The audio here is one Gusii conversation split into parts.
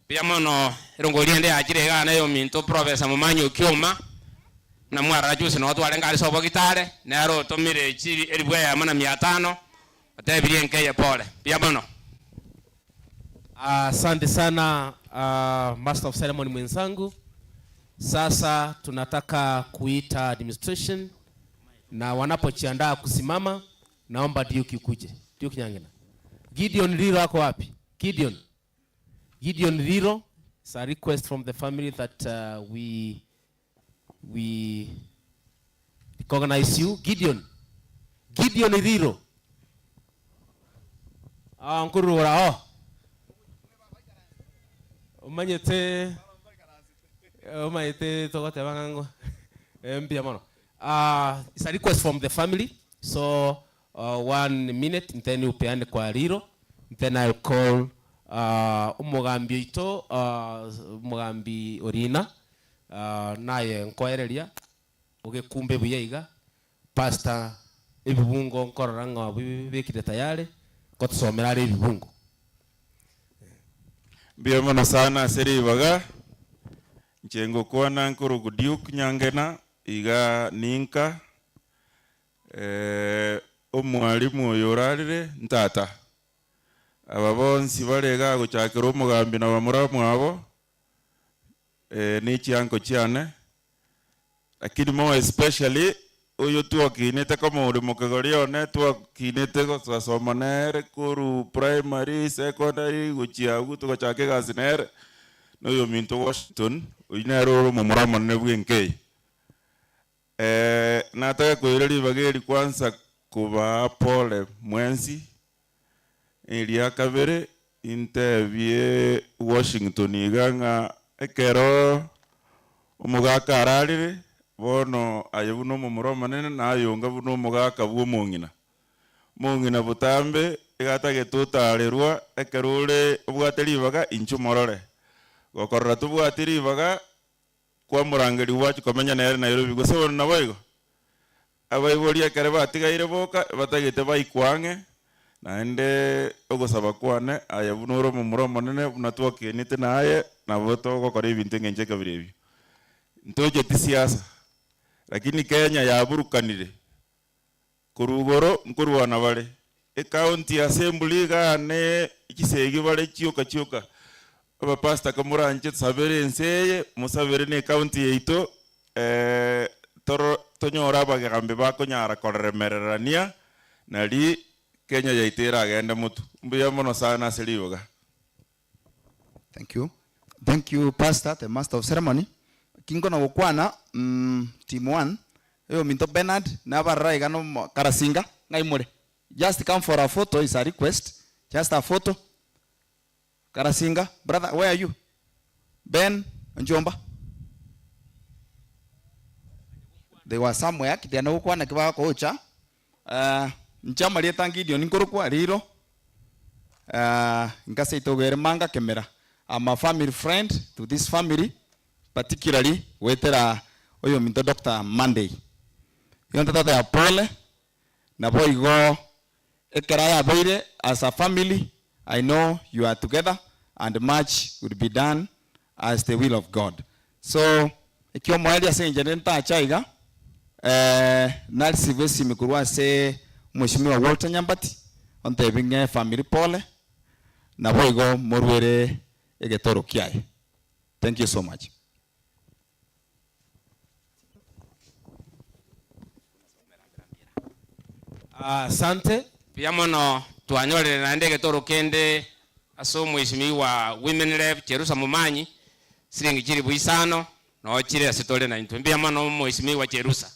Mbuya mono erongori ende yachire igaa na eyominto Professor Momanyi Okioma, buna mwarora juzi noo twarenge aria sobo gitare, nere otomire chiri elifu eyemo na mia tano, otebirie enka eye pole. Mbuya mono. Asante sana Master of Ceremony mwenzangu. Sasa tunataka kuita administration na wanapojiandaa kusimama naomba Duke ukuje. Duke Nyang'ina. Gideon Riro ako wapi? Gideon. Gideon Riro, it's a request from the family that uh, we we recognize you. Gideon. Gideon Riro. Ah, nkurura oh. Omanyete omanyete togoteba ng'a ngo eh, mbuya mono. Ah, it's a request from the family. So uh, one minute then upeane kwa Riro then I'll call uh, omogambi oito uh, omogambi Orina uh, naye nkoereria ogekumbe buya iga pastor ebibungo nkorora ng'a bibekire tayari ngotusomera are ebibungo. Mbuya mono sana ase ribaga, inche ngokwana nkorokwa Duke Nyangena, iga ninka, Omwalimu oyo orarire ntata. Aba bonsi bare igaa gochakera omogambi na bamura mwabo, ne chianko chiane, lakini more especially oyo twakinete koma ore mokegori one, twakinete gosasoma nere korwa primary, secondary, gochia abwo togachaka egasi nere, na oyominto Washington, oyio nere ore omomura omonene bw'enka eye. Natake koira ribaga eri kwansa kobaa pole mwensi, eria kabere intebie Washington iga ng'a ekero omogaka ararire, bono aye buna omomura omonene na aye onga buna omogaka bw'omong'ina. Omong'ina botambe iga atagete otarerwa ekero ore obwate ribaga inchuo morore. Gokorora tobwati ribaga Kwamorangeria gwachia komenya nere Nairobi, gose bono naboigo? Abaibori ekere batigaire boka batagete baikwe ang'e, naende ogosaba kwane aye buna ore omomura omonene buna twakenete naye nabo togokora ebinto engencho ekabira ebio. Ntocheti siasa, lakini Kenya yaburukanire Korwa igoro nkorwana bare. Ecounty assembly igaa ne chisegi bare chioka chioka. Abapastor kamoranche tusabere ense eye, mosabere ne ecounty yaito toro tonyore abagambi bakonyara koremererania nari Kenya yaito eragende motwe. Mbuya mono sana ase ribaga. Thank you. Thank you pastor, the master of ceremony. Kinkono gokwana mm, team one, oyominto Bernard nabarora iga no Karasinga, ng'ai more? Just come for a photo is a request, just a photo. Karasinga, brother, where are you? Ben, Onchomba. They were somewhere, kitiana gokwana ki bagocha. Uh, inche amarieta Gideon nkorokwa riro. Uh, nkaseito ogere manga kemera. I'm a family friend to this family, particularly goetera oyominto Doctor Monday. Igo ntatata ya pole, naboigo ekero ayabeire as a family, I know you are together and much will be done as the will of God. So ekiomoerio ase engencho ende ntache aiga, eh, na receive esimi korwa ase Mweshimiwa Walter Nyambati, ontebie ng'a efamiri pole, naboigo moruere egetoro kiaye. Thank you so much. Asante. Mbuya mono twanyorire naende egetoro kende ase omwesimigwa Women Rep Cherusa Momanyi, siringi chilifu isano noo chire ase tore naintwe. Mbuya mono omwesimigwa Cherusa.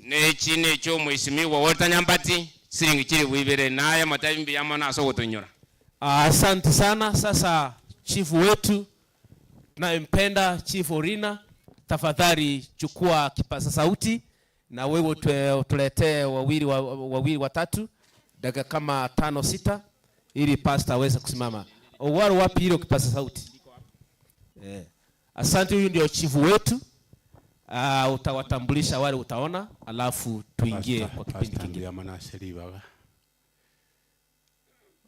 Nechi nechio omwesimigwa Walter Nyambati, siringi chilifu ibere. Naye motebi mbuya mono ase ogotoinyora. Asante sana. Sasa chifu wetu tunayempenda Chief Orina, tafadhali chukua kipaza sauti na wewe utuletee wawili, wawili watatu dakika kama tano sita, ili pastor aweze kusimama. Owaro wapi hilo kipaza sauti? Eh. Asante, huyu ndio chifu wetu. Uh, utawatambulisha wale utaona, alafu tuingie kwa kipindi kingine.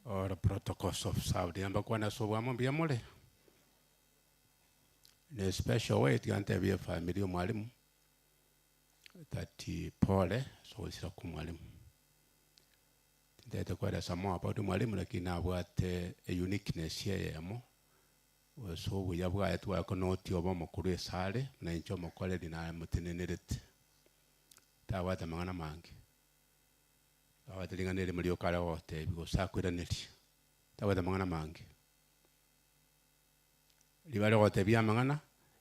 All protocols observed. Yamba kwana ase obwamo mbuya more. In a special way tiga ntebie efamiri ya omwalimu that pole ase ogosira kwa omwalimu. Tintagete koeresa more about omwalimu lakini nabwate a uniqueness eyemo gose obuya bwaye tware konotia obe omokuru esare buna inche omokoreri namotenenerete. Tabwate amang'ana amange. Tabwate ring'ana erimo rioka are gogotebia gose akoiranerie. Tabwate amang'ana amange. Riba rigotebia amang'ana,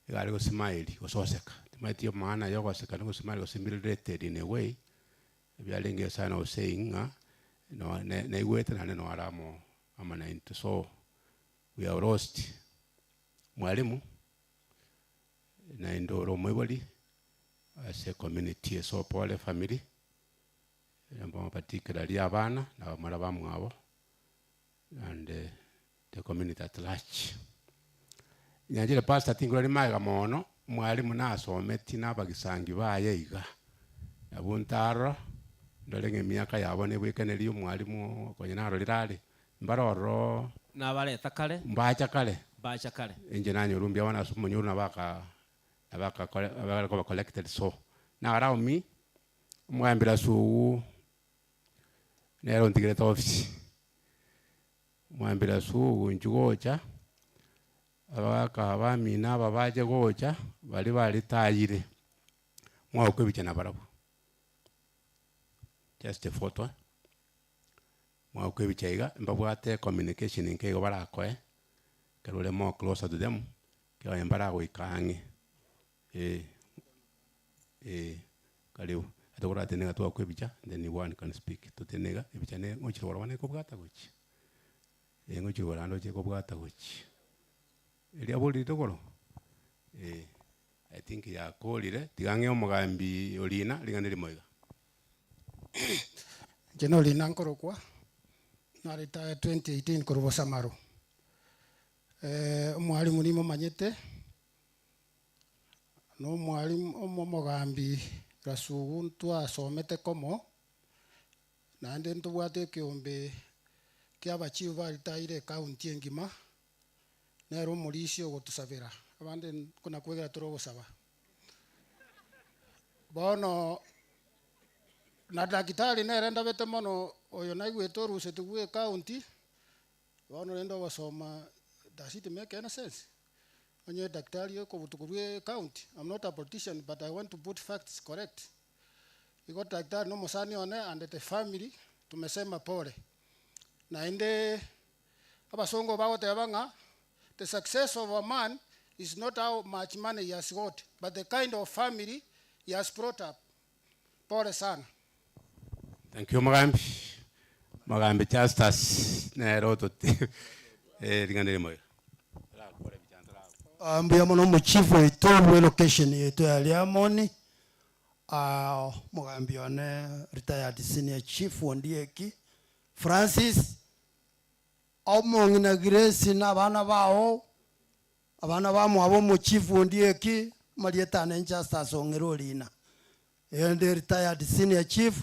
iga are gosmile gose goseka. Timanyeti maana ya ogoseka na ogosmile gose mbire related in a way, ebiarenge a sign of saying ng'a no ne naigwete naende no are amo amo naintwe. So, we have lost mwalimu, naende ore omoibori ase ecommunity ase opore efamiri, Bono particularly abana na abamura bamwabo and the community at large. Nyanchire pastor tinkorori magega mono, mwalimu nasometi na abagisangi baye iga, nabwo ntarora, ndore ng'a emiaka yabo nebwekenerie omwalimu konya narorire are, mbare ororo Nabareta kare. Mbacha kare. Mbacha kare. Inche nanyorwa mbuya bono ase omonyuru nabo aka nabo akakore nabo akoba collected so, now allow me. Omogambera Sugu nere ontigerete ofisi, omogambera Sugu inchuo gocha, abagaka abamino aba bache gocha, baria baritayire, mwagokwa ebicha nabarabwo, just a photo, mwagokwa ebicha iga, mbabwate communication nke igo barakoe, ekero ore more closer to them, ekero onye mbaragoika ang'e. Eh, eh, karibu. Ase toratene iga twakwa ebicha, then one can speak. Totene iga, ebicha ne ngochia rogoro bono ekobwata gochia. Eh, ngochia rogoro naende oche ekobwata gochia. Eria borire rogoro, eh, I think yakorire, tiga ng'e omogambi Orina ring'ana erimo iga. Inche na Orina nkorokwa, naretired 2018 korwa Bosamaro. Omwalimu nimomanyete. Nomwalimu omogambi Rasugu ntwasomete komo, naende ntobwate ekeombe kia abachief baritaire ecounty engima, nere omorisia ogotosabera, abande nkonakwegera tore ogosaba. Bono na daktari nere ndabete mono oyo naigwete oruseti bwa ecounty, Bono rende ogosoma does it make any sense? Onye daktari okobutu korwa ecounty, I'm not a politician but I want to put facts correct. Igo daktari na omosani one and the family tumesema pole. Naende abasongo bagoteba ng'a the success of a man is not how much money he has got but the kind of family he has brought up. Pole sana. Thank you omogambi. Omogambi Justus nere otote eh ring'ana erimo iga. Ah, mbuya mono omochief oito bwe location yaito ya Riamoni, ah, omogambi one retired senior chief Ondieki Francis, omong'ina Grace na abana bao, Abana bamwabo omochifu Ondieki, amarieta ane Justus Ong'era Orina. Ende retired senior chief,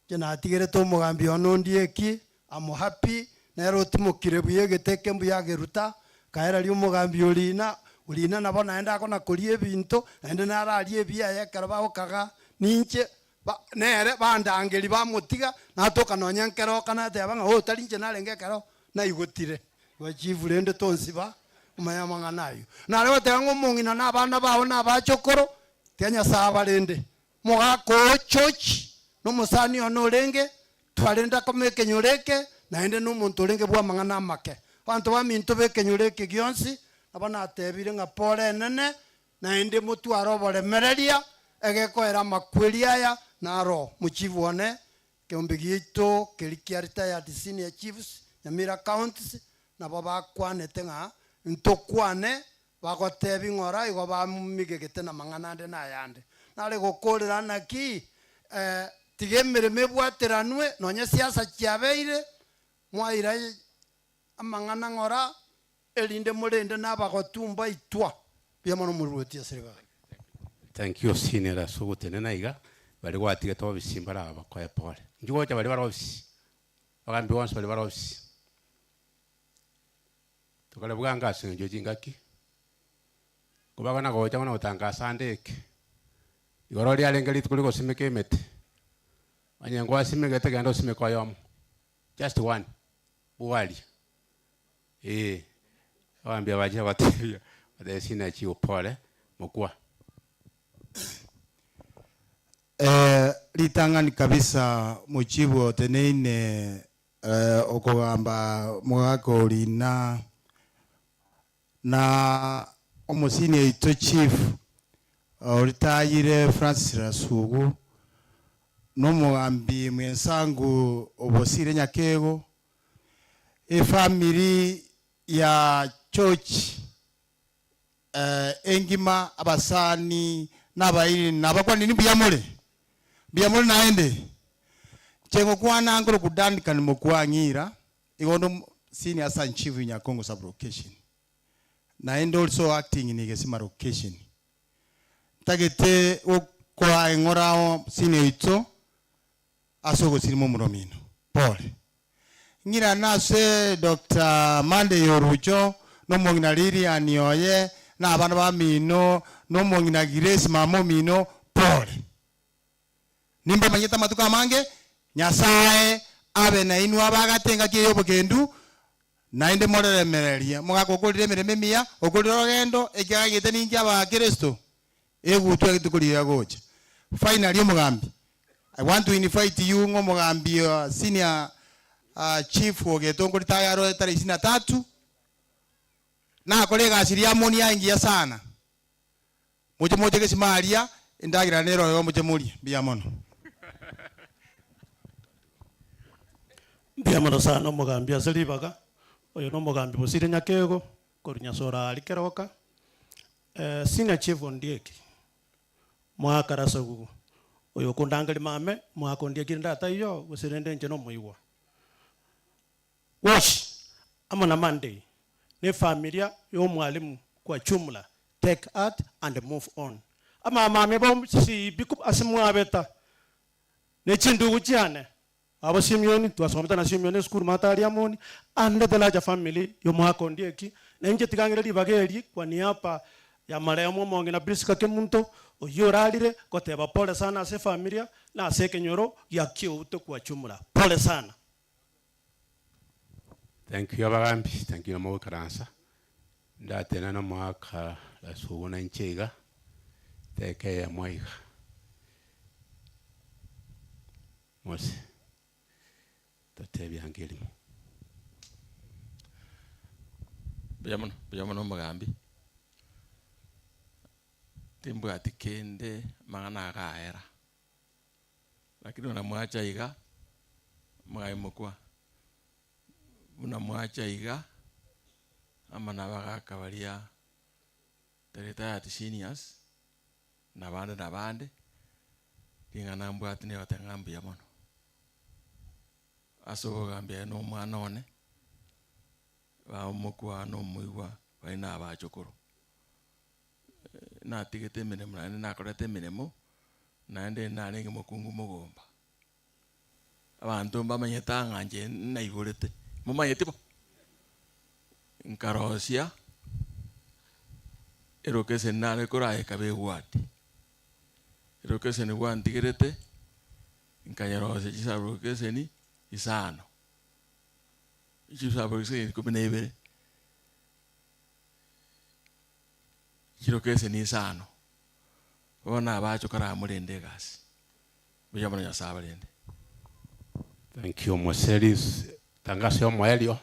inche natigerete omogambi one Ondieki, am happy, nere otimokire buya egete eke mbuya ageruta, akaereria omogambi Orina, Orina nabo naende akona koria ebinto, naende nararie ebiaye ekero bagokaga ninche, ba nere bandangeria bamotiga, natoka nonye nkeroka nateba ng'a oo tari inche narenge ekero naigotire. Igo chief rende tonsiba omanye amang'ana ayio. Nare goteba ng'a omong'ina na abana bao na abachokoro, tiga Nyasae abarende. Mogaka oo George, na omosani one orenge, twarende akome ekenyoro eke, naende na omonto orenge bw'amang'ana amake. Abanto baminto b'ekenyoro eke gionsi, nabo natebire ng'a pore enene, naende motware oboremereria, egekoera amakweri aya naro mochief one Ekeombe giaito keria kia retired senior chiefs Nyamira counties nabo bakwanete ng'a ntokwane bagotebi ng'ora igo bamigegete namang'ana ande na ayande. Nare gokorera naki tiga emeremo ebwateranwe nonye siasa chiabeire mwaira amang'ana ng'ora erinde morende na abagotu mbaitwa. Mbuya mono moruoti ase ribaga. Thank you senior ase ogotenena iga, baria gwatigete ofisi mbare aba bakoe pole. Inchuo gocha baria bare ofisi, abagambi bonsi baria bare ofisi. Tokore bwango ase eng'encho ye chingaki, kobagana gocha buna gotangasa ande eke. Igoro riarenge rituko rigosimeka emete, onye ngwasimegete genda osimeke oyomo, just one, bwaria, eh. Abambia bachire gotebia, batebia sina chiu pole, mokwa. Ritang'ani kabisa mochibu oteneine okogamba mogaka orina na omosini oito chief oritayire Francis Rasugu na omogambi mwensangu obosire Nyakego, efamiri ya George engima abasani na abairi nabakwanire mbuya more? Mbuya more naende? Inche ngokwana nkoroku Duncan Mokua Ng'ira, igo onde senior assistant chief Nyakongo sub location, naende also acting in Gesima location. Ntagete gokoa eng'ora senior oito ase ogosirima omoromino. Pole. Ng'irane ase Doctor Monday Orucho, na omong'ina Lilian oye, na abana bamino, na omong'ina Grace mama omino, pole. Nimbamanyete amatuko amange, Nyasae abe nainwe abagate engaki eye y'obokendu, naende moreremererie. Mogaka okorire emeremo emiya, okorire orogendo, ekiagera gete ninki Abakristo? Egutwa rituko riria gocha. Finally omogambi, I want to invite you ng'a omogambi senior chief ogetongori tayari tarehe ishirini na tatu, nakore egasi riamoni yaye engiya sana. Moche moche gesima aria, endagera nero igo moche morie. Mbuya mono. Mbuya mono sana omogambi ase ribaga, oyo nomogambi Bosire Nyakego, korwa Nyasore aria Keroka. Senior Chief Ondieki, Mwaka Rasagugu, oyo okondangeria mame, mwaka Ondieki rende ataiyo, gose rende inche nomoigwa. Wash amo na Monday ne efamilia ya omwalimu kwa jumla, take heart and move on. Amamame bonsi pi ase mwabeta ne chindugu chiane. Abo Simioni, twasomete na Simioni esukuru Martha aria Amoni, and the larger family y'omwaka Ondieki, na inche tiga ng'ire ribaga eri kwa niaba ya marehemu omong'ina Prisca Kemunto, oyio orarire, goteba pole sana ase efamilia na ase ekenyoro gia Kiouto kwa jumla. Pole sana. Thank you abagambi, thank you na mogoikaransa. Ndatena na omogaka Rasugu na inche iga, teke eyemo iga. Mose, totebie ange erimo. Mbuya mono, mbuya mono omogambi. Timbwati kende amang'ana agaera. Lakini buna mwacha iga, mwaimokwa, buna mwacha iga, amo na abagaka baria the retired seniors, na abande na abande, ring'ana mbwate nigoteba ng'a mbuya mono. Ase obogambi aye na omwana one, baomokwa na omoigwa baria na abachokoro. Natigete emeremo naende nakorete emeremo, naende narenge mokungu mogomba. Abanto mbamanyete ang'a inche naiborete, momanyeti bo? Nkarosia elocation nare koraya ekaba egwati, elocation gwantigerete, nkayerosia chisabolokeseni isano, chisabolokeseni ikomi na ibere. Chilokeseni isano, bono abache karamorende egasi. Mbuya mono Nyasae abarende. Thank you Moseris, tangaso yomoerio,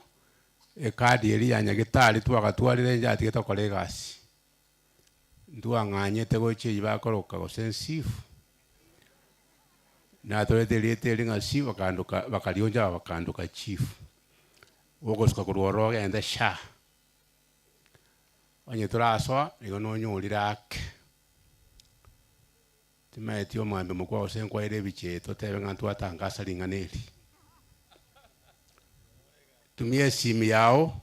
ecard eria ya nyagetari twagatwarire inche atigete gokora egasi, ntwang'anyete gochia eyio bakoroka gose nsifu, natorete erieta eri ng'a sifu bakandoka bakarioncha bakandoka chief, ogosuka korwa ororo ogende shaa. Onye torasoa, nigo nonyorire ake. Timaeti omoambi mokwa gose nkwaire ebichie totebe ng'a ntwatangasa ring'ana eri. Tumia esimi yao,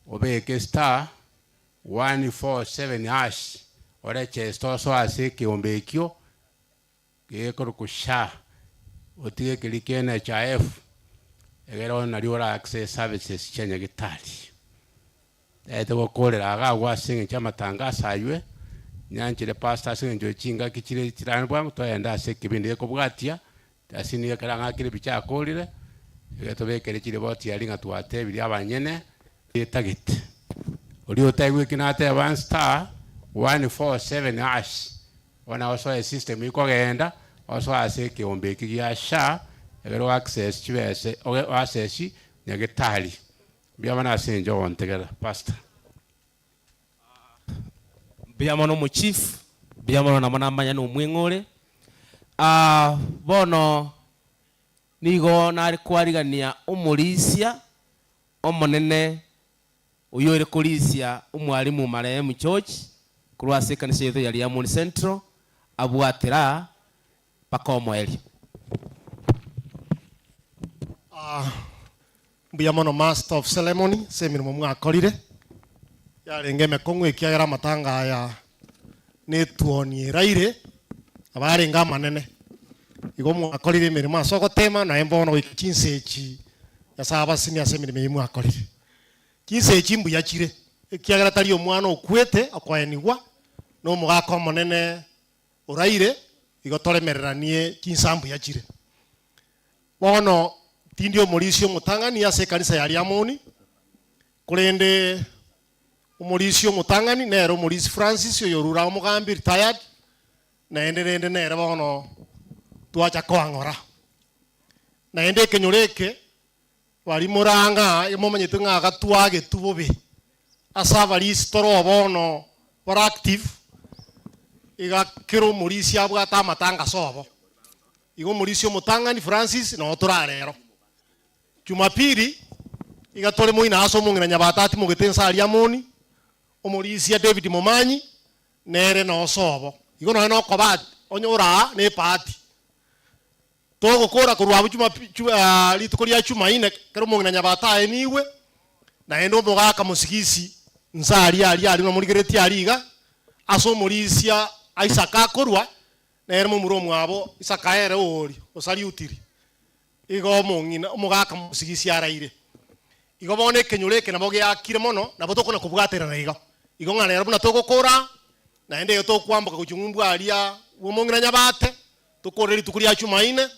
obeke star 147 hash, orecheste osoe ase ekeombe ekio gekorokwa SHA, otige keria kia NHIF, egere bono nario ora access services chia nyagetari. Taete gokorera iga agwo ase eng'encho y'amatangaso aywe, nyanchire pastor ase eng'encho chingaki chire chirane bwango toende ase ekebindi gekobwatia, ase nigo ekero ang'akire ebicha akorire, iga tobekere chiripoti aria ng'a twatebirie abanyene etagete. Oria otaigwe eki nateba star 147#. Bono osoe esystem ikogenda, osoe ase ekeombe eki gia SHA, ekero o access chibese, oge o access nyagetari. Mbuya mono ase eng'encho ogontegerera. Pastor. Mbuya mono omochief, mbuya mono namo namanya nomweng'e ore. Ah, bono nigo nare kwarigania omorisia omonene Oyio ore korisia omwalimu marehemu George korwa ase ekanisa yaito ya Riamoni Central abwatera mpaka omoerio. Mbuya mono Master of Ceremony ase emeremo mwakorire, yarenge emekong'u ekiagera amatanga aya netuoni eraire abarenge amanene. Igo mwakorire emeremo ase ogotema naye bono goika chinsa echi Nyasae abasimi ase emeremo eyio mwakorire. Chinsa echi mbuya chire, ekiagera tari omwana okwete okoenigwa, na omogaka omonene oraire, igo toremereranie chinsa mbuya chire. Bono tindi omorisia omotang'ani ase ekanisa ya Riamoni, korende omorisia omotang'ani nere omorisia Francis oyorure aa omogambi retired, naende rende nere bono twacha koang'ora. Naende ekenyoro eke Baria morang'a momanyete ng'a gatwagetwe bobe ase abarisi tore bono bare active, iga kera omorisia abwate amatangaso obo. Igo omorisia omotang'ani Francis noo torarero. Jumapili iga tore moino ase omong'ina Nyabate atimogete inse aria Amoni, omorisia David Momanyi nere noo sobo. Igo nonye nokoba onye ore aa ne ebahati. Togokora korwa abwo Jumapi rituko ria Jumaine ekero omong'ina Nyabato aenigwe, naende omogaka mosigisi nse aria aria aria nomorigereretie aria iga, ase omorisia Isaka akorwa, nere momura omwabo Isaka ere oori osariutiri. Igo omong'ina omogaka mosigisi araire. Igo bono ekenyoro eke nabo geakire mono, nabo tokona kobwaterana igo. Igo ng'a rero buna togokora, naende igo tokwamboka gochia ng'umbu aria bw'omong'ina Nyabate, Tokore rituko ria Chumaine,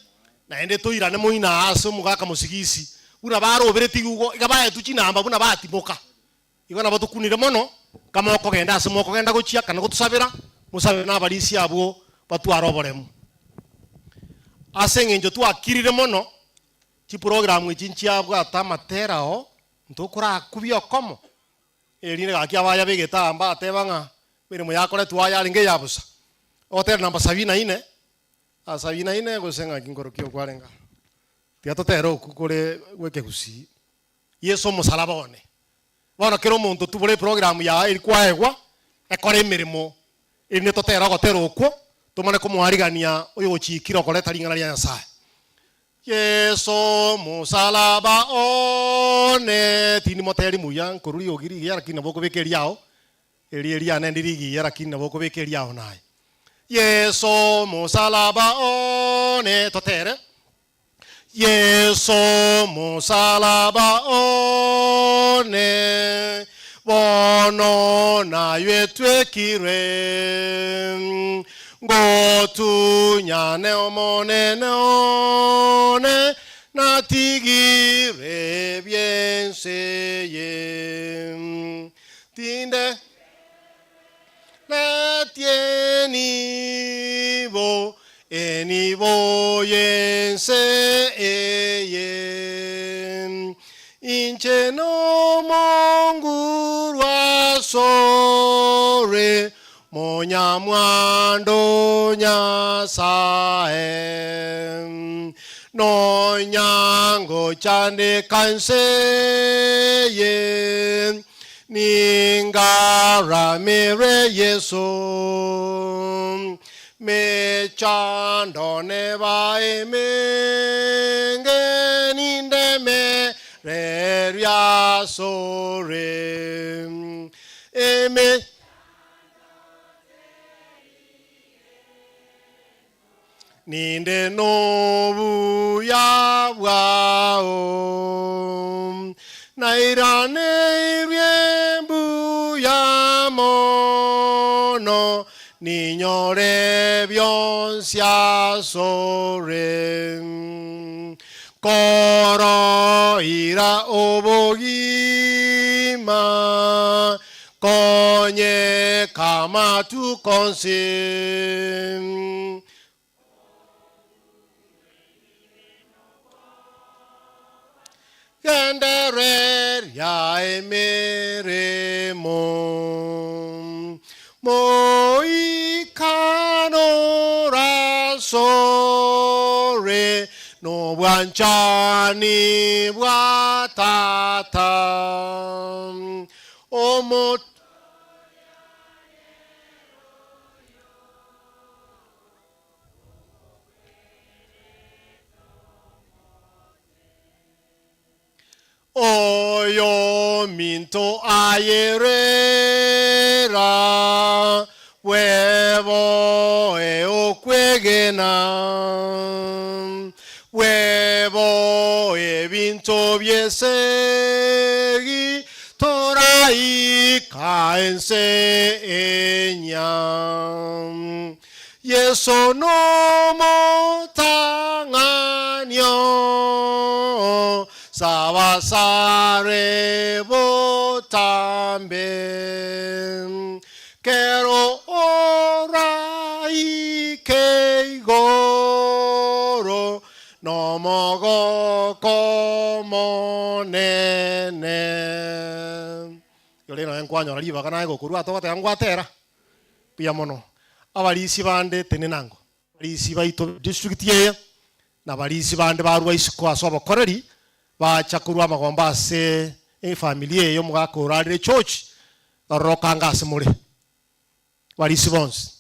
naende toirane moino aa ase omogaka mosigisi, buna baroberetie igo iga baetwe chinamba buna batimoka. Igo nabo tokunire mono, kama okogenda ase mokogenda gochia kana gotosabera, mosabere nabarisia abwo batware oboremu. Ase eng'encho twakirire mono, chiprogramu echi nchiabwate amatera oo, ntokorakubia okomo, Erinde gaki abaya b'egetaa mbateba ng'a emeremo yakoretwe aya yarenge eya bosa. Ogotera namba sabini na ine, sabini na ine gose ng'aki nkorokia okwarenge aa. Tiga totere okwo kore gw'ekegusii. Yeso omosalaba one. Bono kera omonto tubore eprogram yaye eria kwaegwa, ekore emeremo erinde totere ogotera okwo, tomane komoarigania oyogochiikire okoreta ring'ana ria Nyasaye. Yeso omosalaba one. Tindi moteri muya nkorwa riogi rigiya lakini nabo okobeka eriao, eri eriane ndi rigiya lakini nabo okobeka eriao naye. Yeso omosalaba one, totere. Yeso omosalaba one, bono naywe twekirwe. Ngotunyane Omonene one, natigire ebi'ense eye. Tinde retie enibo, enibo y'ense eye. Inche nomonguru asore, Monyamwando Nyasae, nonya ngochandeka nse eye, ningaramere Yeso. Mechando neba emenge, nindemererie asore. Eme. Ninde nobuya bwao, nairaneirie mbuya. Ninyore bionsi asore. Koroira obogima, Konyeka amatuko onsi. Gendereria emeremo, Moikano orasore, Nobwanchani bwa Tata. Omo. Oyominto ayerera, bweboe okwegena, bweboe ebinto bi'esegi, toraika ense enyia. Yeso nomotang'ani o Sabasare botambe, Kero oraike igoro nomogoko omonene. Igo rero nonya nkwanyora ribaga naye gokorua togoteba ngwatera. Mbuya mono. Abarisia bande tenenango, abarisia baito district eye, na abarisia bande barua isiko ase obokoreri, bacha korwa amagomba ase efamiri eye omogaka orarire church, baroroka anga ase more. Abarisia bonsi.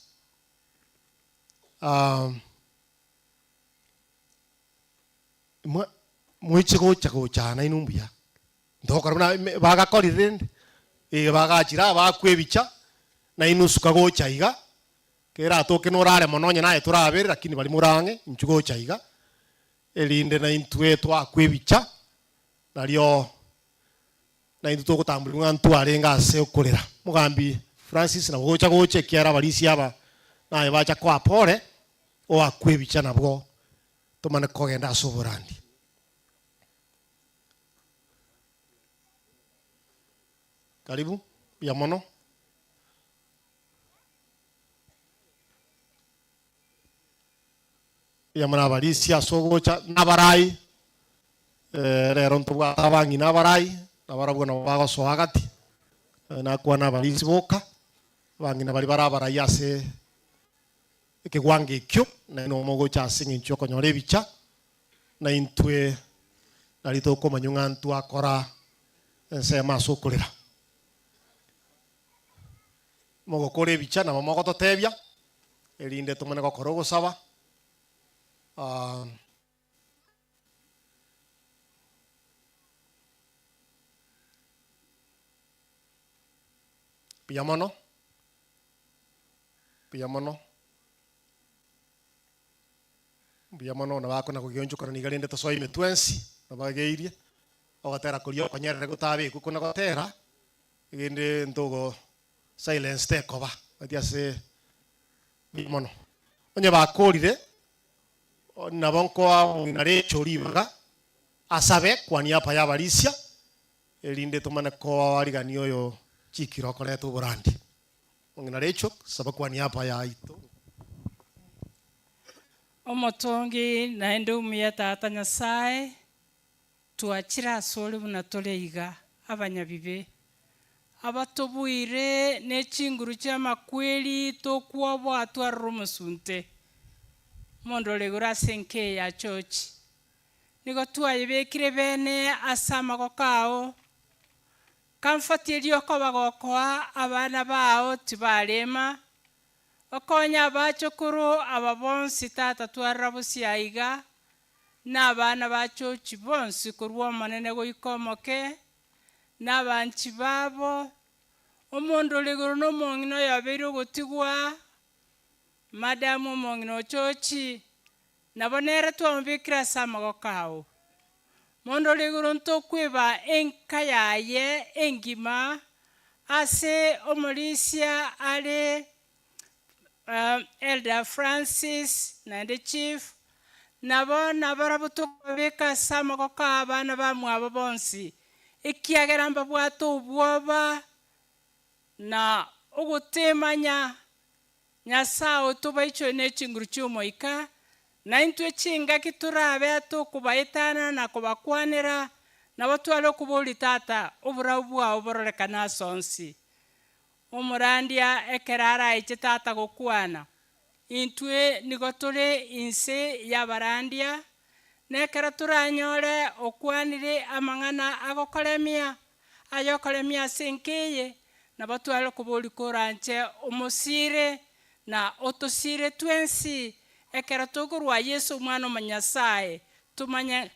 Moiche gocha gochana inwe mbuya. Ntogokora buna bagakorire rende, ee bagachire aa bakwa ebicha, na inwe suka gocha iga, keratoke norare mono onye naye torabere lakini baria more ang'e inchuo gocha iga, erinde naintwe twakwa ebicha, nario naintwe togotamburigwa ng'a ntwarenge ase okorera. Mogambi Francis nabo gocha gocha ekiagera abarisia aba naye bacha koa pore, oakwe ebicha nabwo tomane kogenda ase oborandi. Karibu, mbuya mono. Mbuya mono abarisia ase ogocha na abarai, rero ntobwate abang'ina abarai, nabarabwo nabo bagosoa gati, nakwana abarisia boka, abang'ina baria bare abarai ase ekegwango ekio, nainwe mogocha ase eng'encho yokonyora ebicha. Na intwe nari tokomanywa ng'a ntwakora ensemo ase okorera. Mogokora ebicha nabo mogototebia, erinde tomanye gokora ogosaba. Mbuya mono, mbuya mono. Mbuya mono nabakona kogionchokana niga rende tosoe ime twensi nabageirie ogotera koria okonyerere gotabekwe kona gotera egende ntogo silence tekoba gati ase mbuya mono. Onye bakorire nabo nkoa omong'ina Rachel ribaga asabe kwa niaba ya abarisia erinde tomane koarigania oyo chikire okoreta oborandi. Omong'ina Rachel saba kwa niaba yaito. Omotongi naende omuya Tata Nyasae, twachire asore buna tore iga, abanyabibe, abatobuire ne chinguru chi'amakweri tokwoboa twarora omosunte, omonto ore igoro ase enka eye ya chochi. Nigo twayebekire bene ase amagoko ao, Comfort eria okoba gokoa abana bao tibarema, Okonye abachokoro aba bonsi tata twarora bosio aiga, na abana ba chochi bonsi korwa omonene goika omoke, na abanchi babo, omonto ore igoro na omong'ina oyobeire ogotigwa, madam omong'ina o chochi, nabo nere twamobekire ase amagoko ao. Mondo ore igoro ntokweba enka yaye engima, ase omorisia are Elder Francis naende Chief, nabo nabarabwo tokobabeka ase amagoko a abana bamwabo bonsi, ekiagera mbabwate obwoba na ogotemanya Nyasae otobaichoire ne chinguru chi'Omoika, na intwe chingaki torabe tokobaetanana na kobakwanera, nabo tware okoboria Tata, oborabu bwao bororekane ase onsi. Omorandia ekero araiche Tata gokwana, intwe nigo tore inse y'abarandia, na ekero toranyore okwanire amang'ana agokoremia, Ayokoremia ase enka eye, nabo tware koboria koranche omosiire na otosiire twensi, ekero tokorua Yeso Omwana Omonyasae, tomanye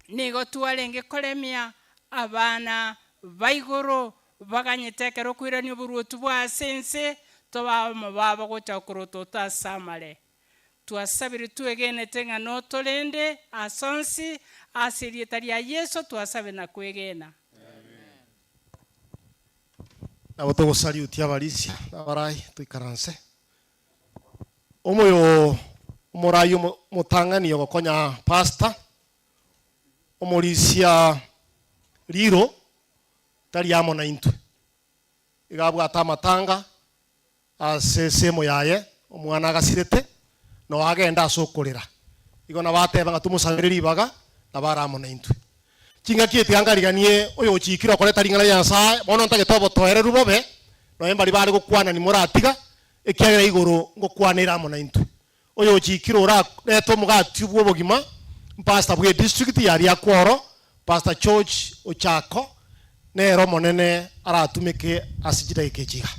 nigo twarenge koremia abana ba igoro baganyete ekero okoirania oboruoti bwa ase ense, tobe abamo babo gocha korotota ase amare. Twasabire twegenete ng'a notorende ase onsi, ase erieta ria Yeso twasabe na kwegena. Nabo togosariutia abarisia na abarai toikaranse. Omoyo omorai omotang'ani ogokonya pastor, omorisia riro tari amo naintwe. Iga abwate amatanga Ase esemo yaye omwana agasirete, noo agenda ase okorera. Igo nabo ateba ng'a tomosabere ribaga, nabo are amo naintwe. Chingaki etiga nkariganie oyochiikire okoreta ring'ana ria Nyasae, bono ntagete obotoereru bobe, nonya mbaria bare gokwana nimoratiga, ekiagera igoro ngokwana ere amo naintwe. Oyochiikire orarete omogati bw'obogima, mpastor bw'edistrict ya Riakworo, Pastor George Ochako, nere Omonene aratumeke ase chidakika echi iga.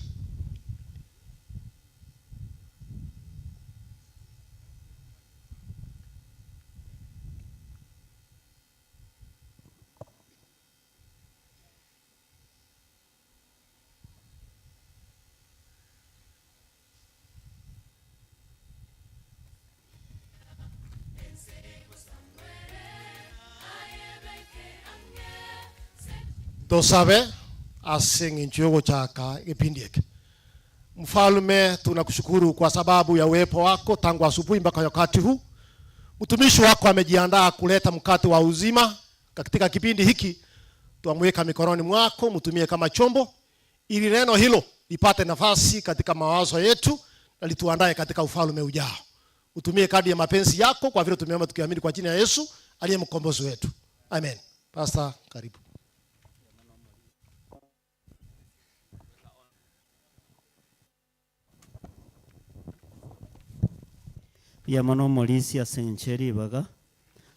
Tosabe ase eng'encho y'ogochaka egepindi eke. Mfalme, tunakushukuru kwa sababu ya uwepo wako tangu asubuhi mpaka wakati huu. Mtumishi wako amejiandaa kuleta mkate wa uzima katika kipindi hiki, twamweka mikononi mwako, mtumie kama chombo ili neno hilo lipate nafasi katika mawazo yetu na lituandae katika ufalme ujao. Utumie kadi ya mapenzi yako kwa vile tumeomba tukiamini kwa jina ya Yesu aliye mkombozi wetu. Amen. Pastor, karibu. Mbuya mono omorisia ase eng'encho ye ribaga.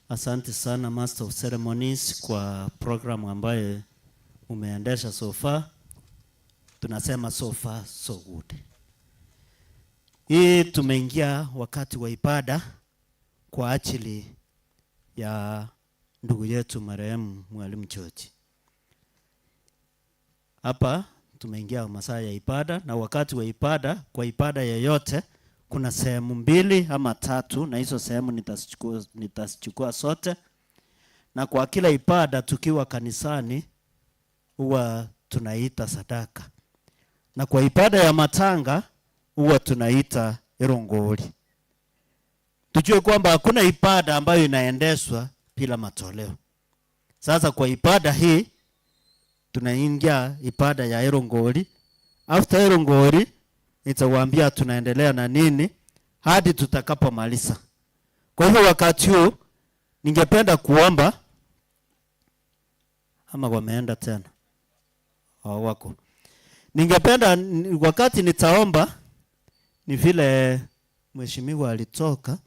Asante sana master of ceremonies kwa program ambaye umeendesha so far. Tunasema so far so good. Hii tumeingia wakati wa ibada kwa ajili ya ndugu yetu marehemu Mwalimu George. Hapa tumeingia masaa ya ibada, na wakati wa ibada, kwa ibada yoyote kuna sehemu mbili ama tatu, na hizo sehemu nitazichukua, nitazichukua sote. Na kwa kila ibada tukiwa kanisani huwa tunaita sadaka, na kwa ibada ya matanga huwa tunaita erongori. Tujue kwamba hakuna ibada ambayo inaendeshwa bila matoleo. Sasa kwa ibada hii tunaingia ibada ya Erongori. After Erongori nitawaambia tunaendelea na nini hadi tutakapomaliza. Kwa hivyo wakati huu ningependa kuomba ama wameenda tena wako. Ningependa wakati nitaomba ni vile mheshimiwa alitoka,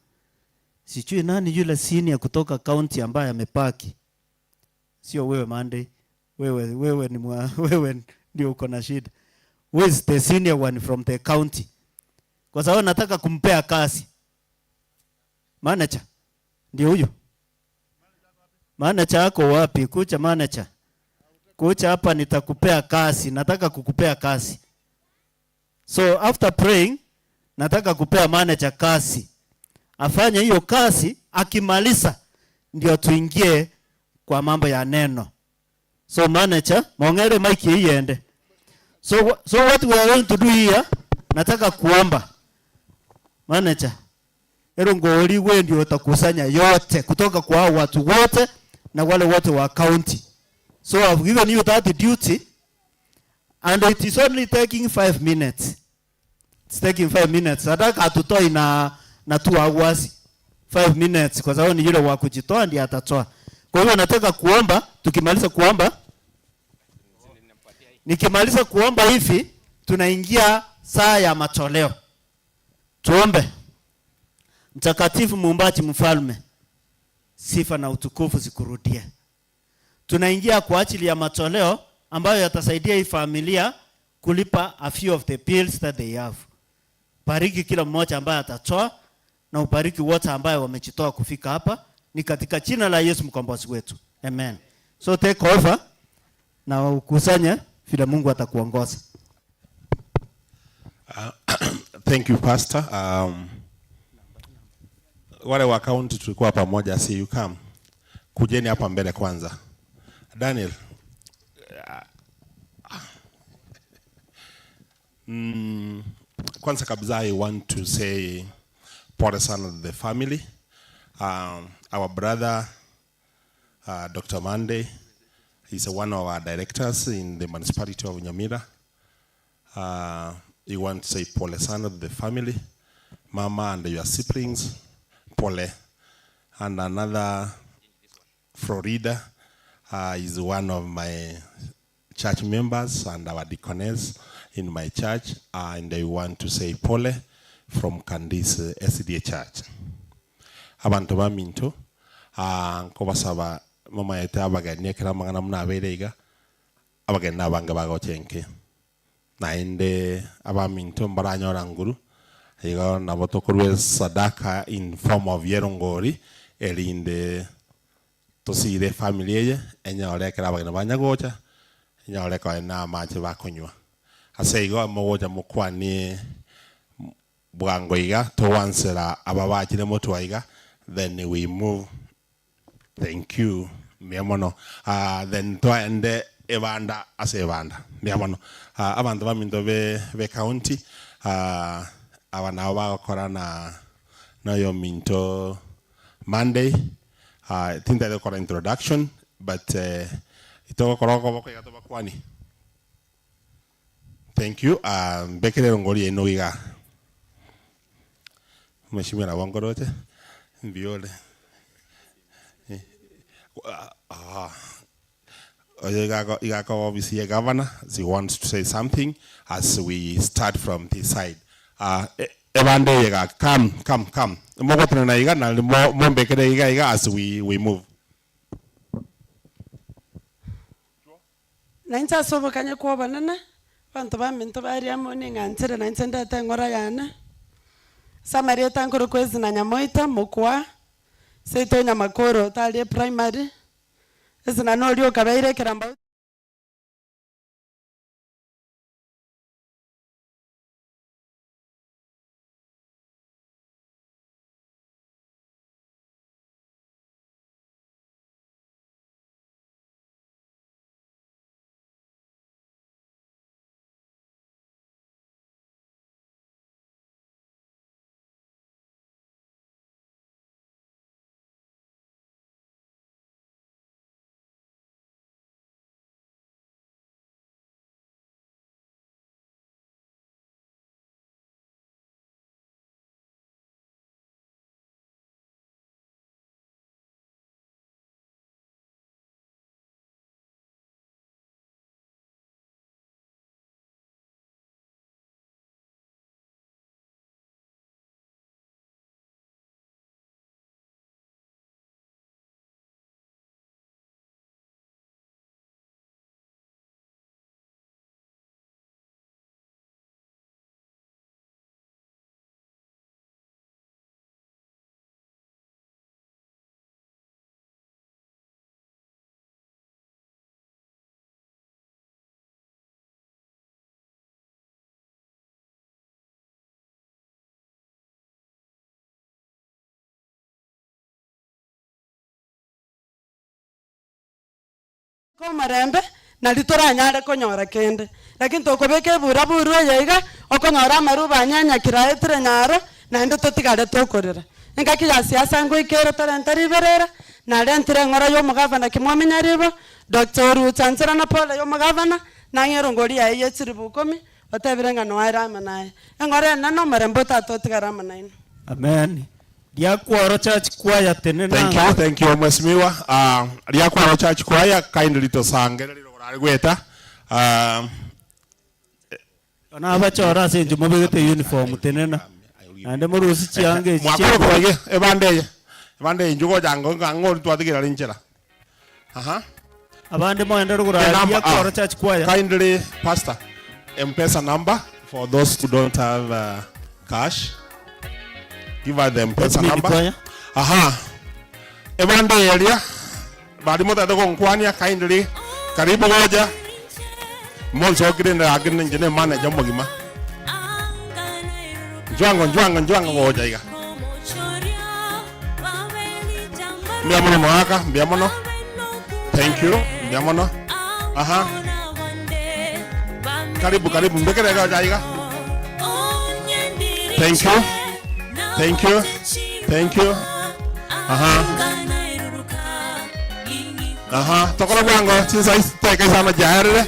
sijui nani yule senior kutoka county ambaye amepaki. Sio wewe Monday, wewe wewe ni mwa, wewe ndio uko na shida. Who is the senior one from the county? Kwa sababu nataka kumpea kazi. Manager ndio huyo. Manager ako wapi? Kucha manager. Kucha hapa nitakupea kazi, nataka kukupea kazi. So after praying nataka kupea manager kazi. Afanye hiyo kazi, akimaliza ndio tuingie kwa mambo ya neno. So manager, mwongere mic iende. So so what we are going to do here, nataka kuomba. Manager, erongori we ndio utakusanya yote kutoka kwa hao watu wote na wale wote wa county. So I've given you that duty and it is only taking 5 minutes. It's taking 5 minutes. Hata hatutoi na na 2 hours. 5 minutes kwa sababu ni yule wa kujitoa ndiye atatoa. Kwa hiyo nataka kuomba, tukimaliza kuomba nikimaliza kuomba hivi tunaingia saa ya matoleo. Tuombe. Mtakatifu muumbaji mfalme, sifa na utukufu zikurudie. Tunaingia kwa ajili ya matoleo ambayo yatasaidia hii familia kulipa a few of the bills that they have. Bariki kila mmoja ambaye atatoa na ubariki wote ambaye wamejitoa kufika hapa. Ni katika jina la Yesu mkombozi wetu. Amen. So take over na ukusanye vile Mungu atakuongoza. Thank you Pastor. Wale wa county tulikuwa pamoja, see you come. Kujeni hapa mbele kwanza. Daniel. Kwanza kabisa I want to say pole sana to the family. Our brother Dr. Monday, he's one of our directors in the municipality of Nyamira. You want to say pole sana to the family, mama and your siblings, pole. And another, Florida, is one of my church members and our deaconess in my church, and I want to say pole from Candice SDA Church. Abantu baminto, nkobasaba mama yete abageni ekero amang'ana muna abere iga, abageni nabange bagochenke. Naende abaminto mbaranyora nguru, igo nabo tokorwa sadaka in form of yerongori, erinde tosire family eye, enyore ekero abageni banyagocha, enyore koe na amache bakonywa. Ase igo mogocha mokwanie bwango iga, towansera ababachire motwa iga, then we move. Thank you. Mia mono. Then twaende ebanda ase ebanda. Mia mono. Abantu baminto be, be county, aba nabo bagokora na noyo minto Monday. Tinta gokora introduction, but itogokora okoboko iga tobakwani. Thank you. Mbekere ngori eno iga. Mheshimiwa Nawangorote, mbiole. Igako obviously a governor, she wants to say something as we start from this side. Ebande yega, come, come, come. Mogotana na iga na mombekere iga iga as we move. Na incha sobo kanye kwa banana, bantu ba minto bari amo ni ngantsere na incha ndata ngora yana. Samaria tankoro kwezi na nyamoita mokwa. Seito nyamakoro tali primary. Ezi na nori okabeire keramba. Komarembe na ritoranyare konyora kende, lakini tokobeka eburaburu eye iga okonyora amaruba anyanya kiraetire nyaro Naende totigare tokorera. Engaki ya siasa ngoika ere torente riberera, narentire eng'ora y'omogavana kimwamenya ribo, Doctor Orucha nchera na pole y'omogavana, nang'e erongori yaye ye chiribu ikomi, otebire ng'a noa ere amo naye. Eng'ora enene omorembe otatotigare amo nainwe. Amen. Riakworo church choir tenena. Thank you, thank you mheshimiwa. Uh, Riakworo Church Choir kindly tosangere rirogoro ari gweta. Uh, Bono abachore ase inche mobegete uniform tenena. Naende morusie chianga echi Mwakore koige ebande eye. Ebande eye inche gocha ango ng'ori twatigera are nchera. Aha. Abande moende rogoro The aria number, Riakworo ah, Church Choir. Kindly, Pastor, M-Pesa number for those who don't have uh, cash. Give her the M-Pesa Admin number. choir. Aha. Ebande eye eria Bari motagete gonkwania kindly karibu gocha monsokire lakini ninche ne manager omogima njwango njwango njwango gocha iga mbuya mono moaka mbuya mono thank you mbuya mono aha karibu karibu mbekere gocha iga thank you thank you thank you Aha. Aha, tokora bwango chinsa teka isano jaerire.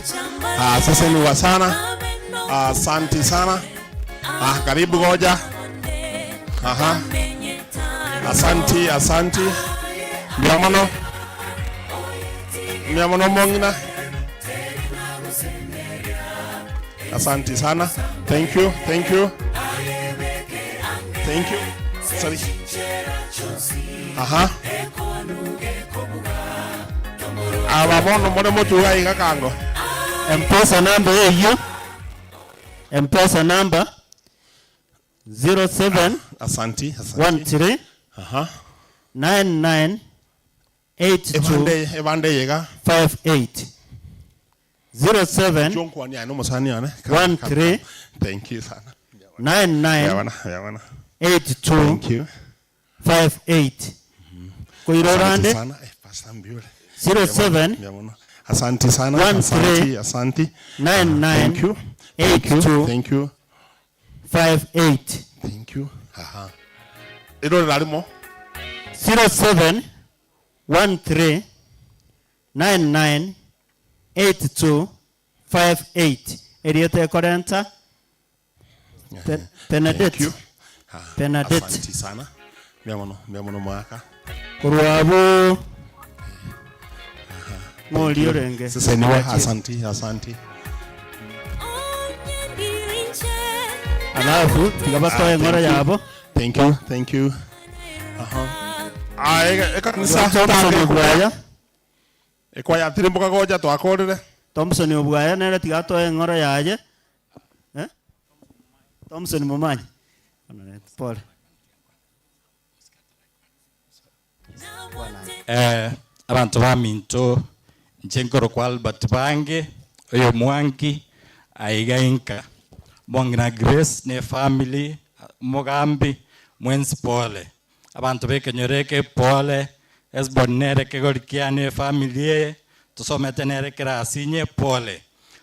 Ah, sasa ni wasana. Asante sana. Ah, karibu goja. Aha. Asanti, asanti. Mbuya mono. Mbuya mono mong'ina. Asanti sana. Thank you, thank you. Thank you. Sorry. Aha. Aba bono more motuga iga kango. Mpesa number eyio Mpesa number 07 Asanti, asanti. 13 Aha. 99 82 Ebande ebande iga. 58 07 Chonkwani ano mosani one. 13 Thank you sana. 99 Yabana, yabana. 82 Thank you. 58 koirora Asante ande sana. Eh, Pastor Mbiure. 07 Yabona. Asante sana. 13 Asante, asante. 99 Thank you. Thank you. 82 Thank you. 58 Thank you. Aha. Iro rarimo. 07 13 99 82 58 erieta ekorenta Pe- Thank Benedict you. Ah, Benedict Asante sana. Mbuya mono, mbuya mono mwaka. korwa abwo ng'ori orenge Sasa niwe asante, asante. Alafu tiga batoe Ah, eng'ora thank you. yabo. Thank you, thank you. Aha. Ah, ekanisa Thompson Obwaya. Ekwaya tirimboka gocha twakorire. Thompson Obwaya nere tiga atoe eng'ora yaye. Eh? Thompson Momanyi. Pole. Eh, abanto baminto inche nkorokwa Albert Bange oyo Mwangi aiga inka Mong'ina Grace ne family omogambi mwensi pole abanto bekenyoro eke pole Hesbon nere kegori kiane efamily eye tosomete nere kerasi inye pole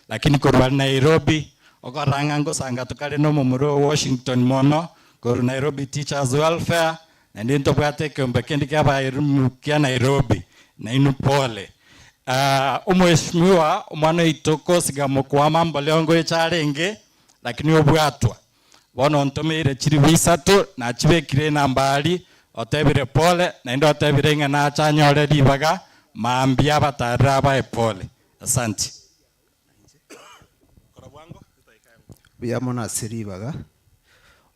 lakini korwa Nairobi okorora ng'a ngosanga tokare na omomura o Washington mono korwa Nairobi Teachers Welfare naende ntobwate ekeombe kende kia abaerimu kia Nairobi nainwe pole. Ah, omweshimiwa omwana oito kosiga mokwama mboleo ngoecha arenge lakini obwatwa bono ontomeire chiribu isato nachibekire enamba aria otebire pole naende otebire ng'a nache anyore ribaga mambia abatarire abae pole. Asanti. Mbuya mono ase ribaga,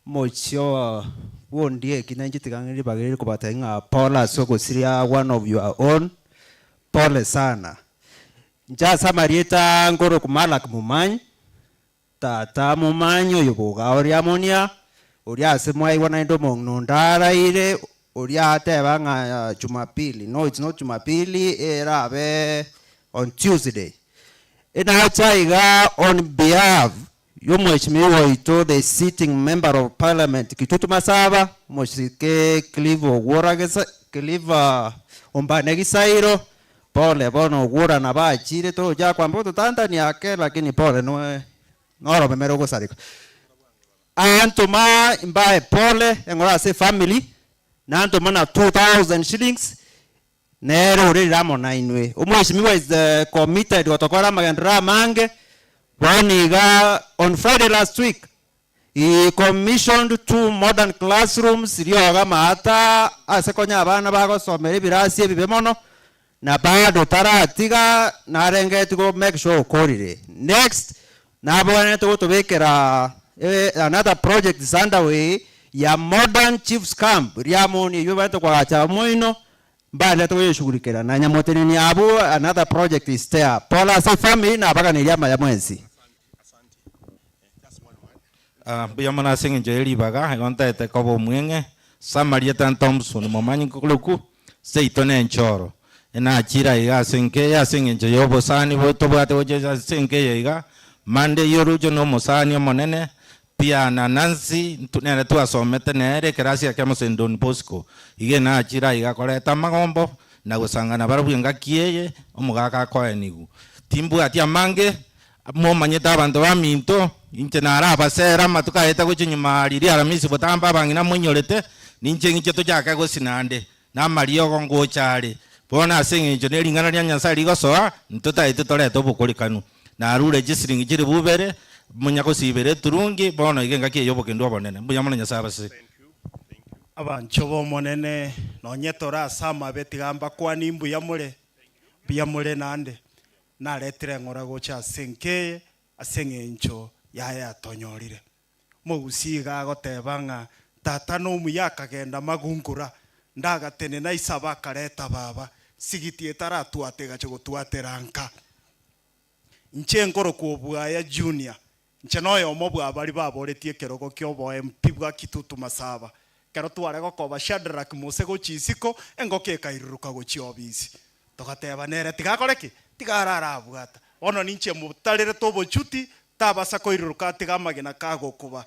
omochie oo bw'Ondieki nainche tiga ng'e ribaga eri kobatebia ng'a pole ase ogosiria one of your own, pole sana. Inche ase amarieta nkorokwa Malak Momanyi, tata Momanyi oyo boga oria monia, oria ase mwaigwa naende omong'ina onde araire, oria ateba ng'a Jumapili, no it's not Jumapili, erabe on Tuesday. Enacha iga on behalf y'omweshimiwa oito the sitting member of parliament Kitutu Masaba, omosike Clive Ogwora Gesa, Clive Ombane Gisairo, pole bono Ogwora nabo achire tocha kwamba ototantania ake lakini pole noe noromemere ogosareka. Antoma mbae pole eng'ora ase efamily, nantoma na 2000 shillings, nere orerire amo nainwe. Omweshimiwa is committed gotokora amagenderero amange, bono iga on Friday last week, he commissioned two modern classrooms rioga amaata ase konya abana bagosomera ebirasi ebibe mono, Na bado taratiga narengeti go make sure okorire. Next nabwenerete gotobekera another project is underway ya modern chiefs camp riamoni eywo ebanete koagacha omoino mbaenderete koyeshughulikera na nyamoteneni abwo another project is there. Pole ase efamily nabaganeirie amaya mwensi. Mbuya mono ase eng'encho ye ribaga, igo ntaete koba omweng'e. Ase amarieta Thompson momanyi nkoroku, seito nenchoro. Enachire aiga ase enka eye ase eng'encho ya obosani tobwate gocha ase enka eye iga. Monday oroche na omosani omonene, pia na Nancy nere twasomete nere ekerasi ekemo Saint Don Bosco. Iga enachire aiga koreta amagombo na gosangana barabwo engaki eye omogaka akoenigwa. Timbwati amange. Momanyete abanto baminto, inche narabasere amatuko aete gochia nyuma riria Aramisi botambe abang'ina moinyorete, ninche ng'iche tochake gosina ande, na amariogo ngocha are. Bono ase engencho ne ring'ana ria Nyasae rigosoa, ntotaete torete obokorikanu. Narure chisiringi chilifu ibere, monya gosibera eturungi, bono iga engaki eye y'obokendu obonene. Mbuya mono Nyasae abasesenie. Abanchwa b'Omonene, nonye tore ase amabe, tiga mbakwanie mbuya more, mbuya more naende. Naretire eng'ora gocha ase enka eye ase eng'encho yaye yatonyorire. Omogusii iga agoteba ng'a tata nomuya akagenda magunkura, ndagatenena isaba akareta baba, sigiti etaratwate egacha gotwatera nka. Inche nkorokwa Obwaya Junior, inche noyomo bwa baria baboretie ekerogo kia obo MP bwa Kitutu Masaba. Ekero tware gokoba Shadrack Mose gochia isiko, engoko ekairuruka gochia obisi. Togateba nere tiga akore ki? Tiga arare abwata. Bono ninche motarerete obochuti, tabasa koiruruka atiga amagena kagokuba.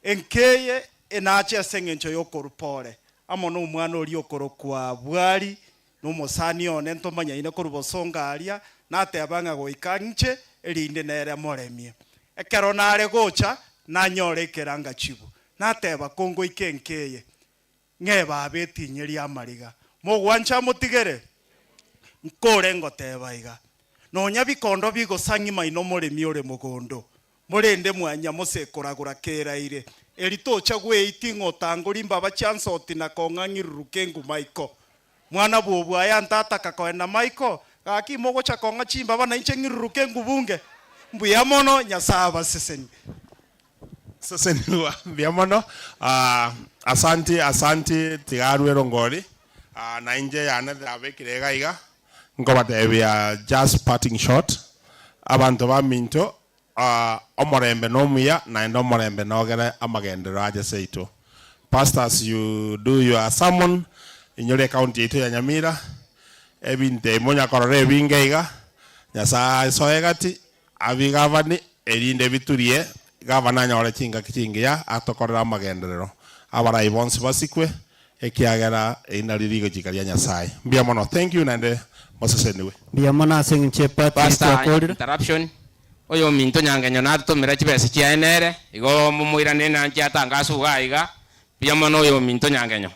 Enka eye enache ase engencho y'okorwa pore, amo nomwana oria okorokwa Bwari, Nomosani one ntomanyaine korwa bosongo aria, nateba ng'a goika inche, erinde nere moremie. Ekero nare gocha, nanyore ekerangachibu. Nateba, Kongoika enka eye, ng'ee baba etinye ri'amariga. Mogwancha motigere? Nkore ngoteba iga, Nonya bikondo bigosang'ima inwe omoremi ore mogondo, Morende mwanya mose koragora keraire, eri tocha gweiti ng'a otangori mbaba chiansoti na kong'a ng'iruruke enguma iko. Mwana bw'obwaya ntataka koenda maiko, gaki mogocha kong'a chimbaba nainche ng'iruruke engubunge. Mbuya mono, Nyasae abasesenie. Sesenigwa mbuya mono asanti asanti tiga arwe erongori nainche yane yabekire iga iga nkobatebia just parting shot abanto baminto Omorembe nomuya naende omorembe nogere amagenderero ache seito. Pastors you do your sermon inyore ecounty yaito ya Nyamira ebinto ebi monya korora ebinge iga Nyasaye asoe egati abigavani erinde biturie gavana anyore chingaki chingiya atokorere amagenderero abarai bonsi basikwe ekiagera eri nario rigochika ria Nyasaye. Mbuya mono thank you naende moseseniwe. Mbuya mono ase eng'encho y'epati Pastor, twakorire. interruption, Oyominto nyangenyo natotomera chibesa chiaye nere, igo momoiranere nanche atangaswe iga iga, mbuya mono oyominto nyangenyo.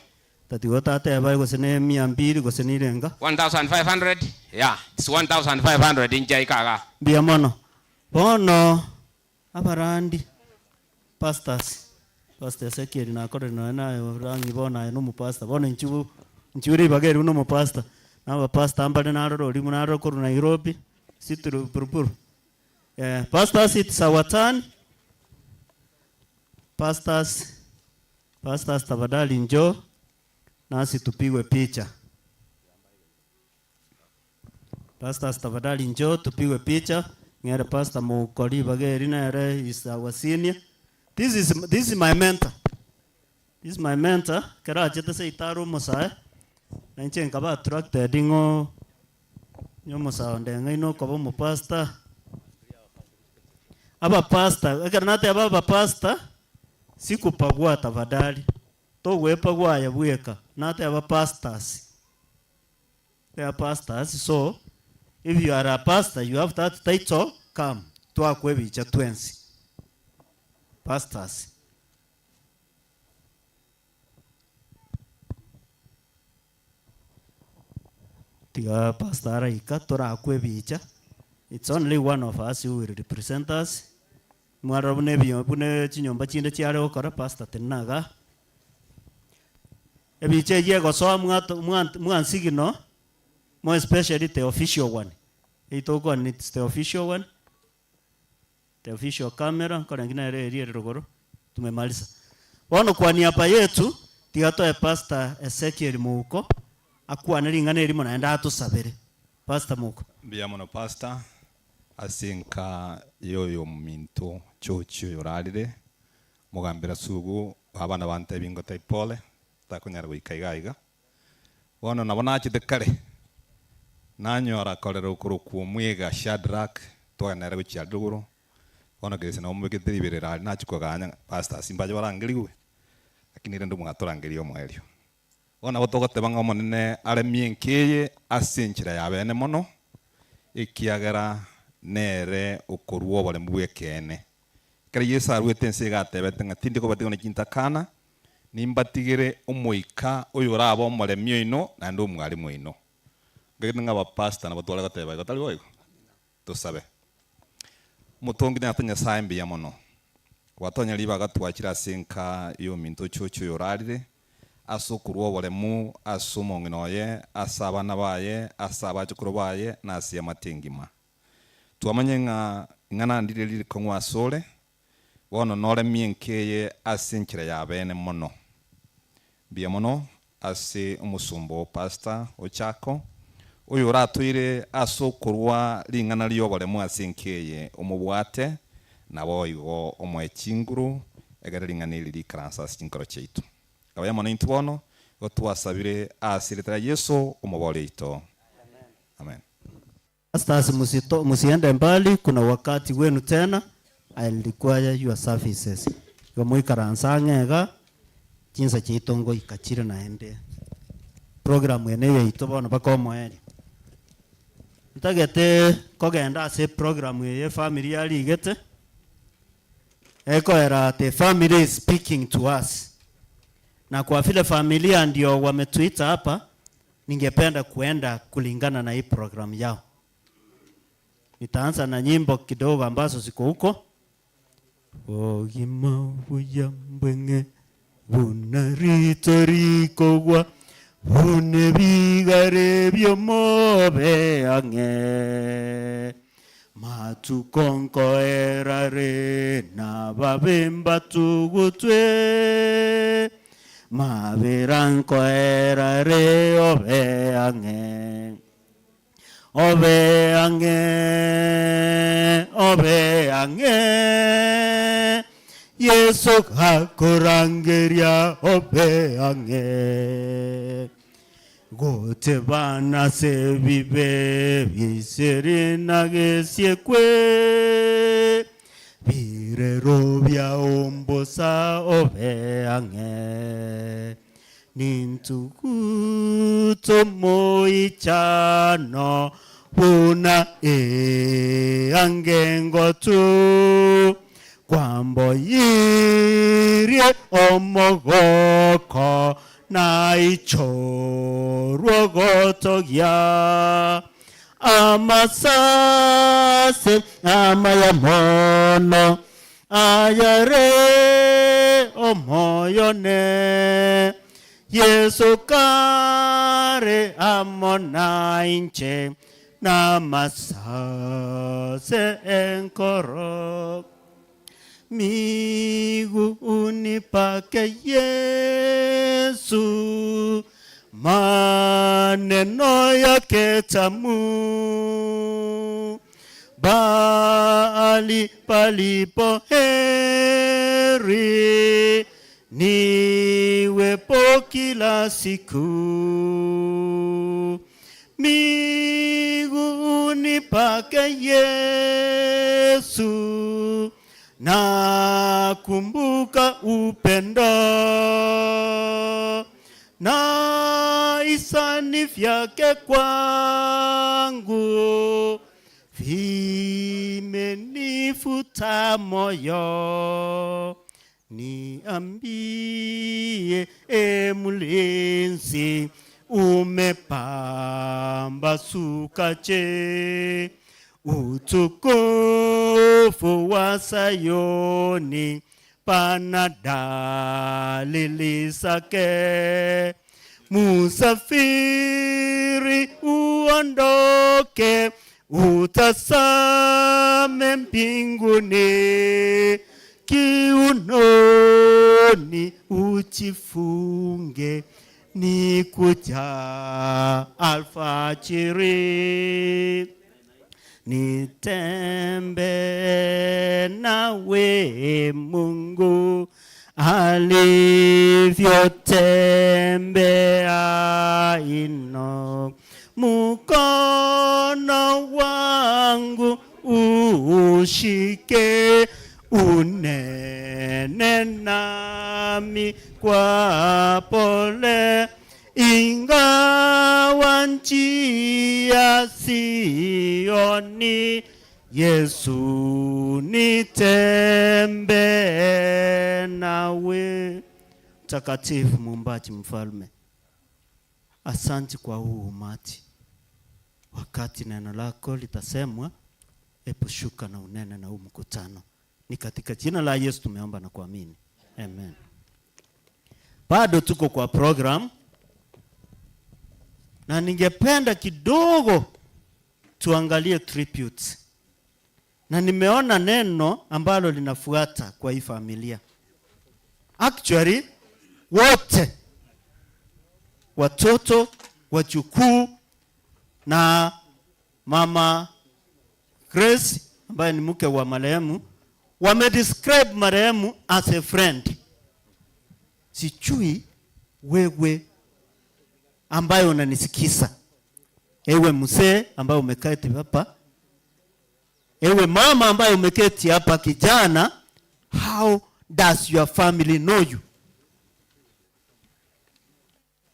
Tatiga otateba gose ne mia mbili gose nirenga. 1500, yeah, it's 1500 inche aika igaa. Mbuya mono. Bono abarandi, pastors, Pastor Ezekiel nakorire nonya naye orang'i bono aye nomopastor, bono inchuo inchuo ribaga eri buna omopastor, na abapastor mbare narora oria narora korwa Nairobi. Situru buruburu. Eh, pastors it's our turn. Pastors, pastors tafadhali njoo nasi tupigwe picha. Pastors tafadhali njoo tupigwe picha. Ng'ere pastor mokori bageri nere is our senior. This is this is my mentor. This is my mentor. Kero achete seito are omosae. Na inche nkaba attracted ng'o Onye omosae onde ng'aini okoba omopastor, abapastor, ekero nateba abapastor, sikupagua tafadhali, togwepagua aye bweka, nateba pastors, teba pastors, so if you are a pastor you have that title, come, twakwe ebicha twensi. Pastors. Tiga pastor araika torakwe ebicha, it's only one of us who will represent us, mwarora buna ebiyo buna chinyomba chinde chiare gokora, pastor tenena igaa. Ebicha eyio egosoa mwato mwa mwansigino, more especially the official one, eyio togokwana it's the official one, The official camera, nkorenge nere eria ere rogoro, tumemaliza. Bono kwa niaba yetu, tiga toe Pastor Ezekiel Mouko akwane ring'ana erimo naende atosabere. Pastor Mouko. Mbuya mono pastor, ase enka yoyominto chochi oyo orarire, mogambera sugu abana bantebi ngotebi pole, takonyara goika iga iga. Bono nabo nachete kare, nanyora korera okorokwa omwega Shadrack, twagenda nere gochia aria rogoro, bono kerese nabo mobekete riberera aria nachia koganya ng'a pastors mbache barangerigwe, lakini rende omwatorangeria omoerio. Bono nabo togoteba ng'a Omonene aremie enka eye ase enchera ya bene mono, ekiagera nere okorua oboremu bw'ekeene. Ekero Yeso aruete ense iga atebete ng'a tindi kobatiga ne chintakana, Nimbatigere omoika oyorabe omoremi oino naende omwarimu oino. Nkagete ng'a abapastor nabo tware goteba igo, tari boigo? Tosabe. Omotongi Tata Nyasae mbuya mono. Gwatonya ribaga twachire ase enka y'ominto ochoche oyo orarire, ase okorua oboremu ase omong'ina oye, ase abana baye, ase abachokoro baye, na ase eamate engima. Twamanye ng'a ing'ana ndire ririkong'u asore, Bono noremie enka eye ase enchera ya bene mono. Mbuya mono ase omosomba oo Pastor Ochako, oyo oratoire ase okorwa ring'ana ri'oboremu ase enka eye omobwate, naboigo omoe chinguru, egere ring'ana eri rikaranse ase chinkoro chiaito. Kabe amo naintwe bono, igo twasabire ase erieta ria Yeso omobori oito. Amen. Pastors musito musiende mbali kuna wakati wenu tena I'll require your services igo moikaranse ang'e iga chinsa chiaito ngoika chire naende program eye neyaito bono mpaka omoerio. Ntagete kogenda ase eprogram eye efamiri yarigete ekoera the family is speaking to us na kwa vile familia ndio wametuita hapa Ningependa kuenda kulingana na hii programu yao. Nitaanza na nyimbo kidogo ambazo ziko huko. Bogima buya mbweng'e buna rito rikogwa buna ebigare bi'omobe ang'e matuko nkoerare nababe mbatugutwe Mabera nkoerare obe ang'e, obe ang'e, obe ang'e, Yeso gakorangeria obe ang'e. Gotebana as'ebibe biaisire na gesiekwe, Birero biao mbosa obe ang'e, Nintugute omoichano buna eange ngotu, Kwamboyirie omogoko naichorwe ogotogia. Amasase amaya mono ayare omoyo one, Yeso kare amo nainche, Namasase enkoro. Miguuni pake Yesu, maneno yake tamu, Bahali palipo heri, niwepo kila siku. Miguuni pake Yesu, nakumbuka upendo na hisani vyake kwangu. Vimenifuta moyo, niambie e mlinzi, umepambazukaje? Utukufu wa Sayuni pana dalili zake. Musafiri uondoke, utazame mbinguni, kiunoni ujifunge, ni kuja alfajiri. Nitembee nawe Mungu alivyotembea ino, mkono wangu ushike, unene nami kwa pole, ingawa njia sioni, Yesu nitembee nawe. Mtakatifu Muumbaji, Mfalme, asante kwa huu umati. Wakati neno lako litasemwa, ebu shuka na unene na huu mkutano. Ni katika jina la Yesu tumeomba na kuamini, amen. Bado tuko kwa program na ningependa kidogo tuangalie tributes, na nimeona neno ambalo linafuata kwa hii familia. Actually wote watoto, wajukuu na mama Grace ambaye ni mke wa marehemu wamedescribe marehemu as a friend. Sijui wewe ambaye unanisikiza, ewe mzee ambaye umeketi hapa, ewe mama ambaye umeketi hapa, kijana, how does your family know you?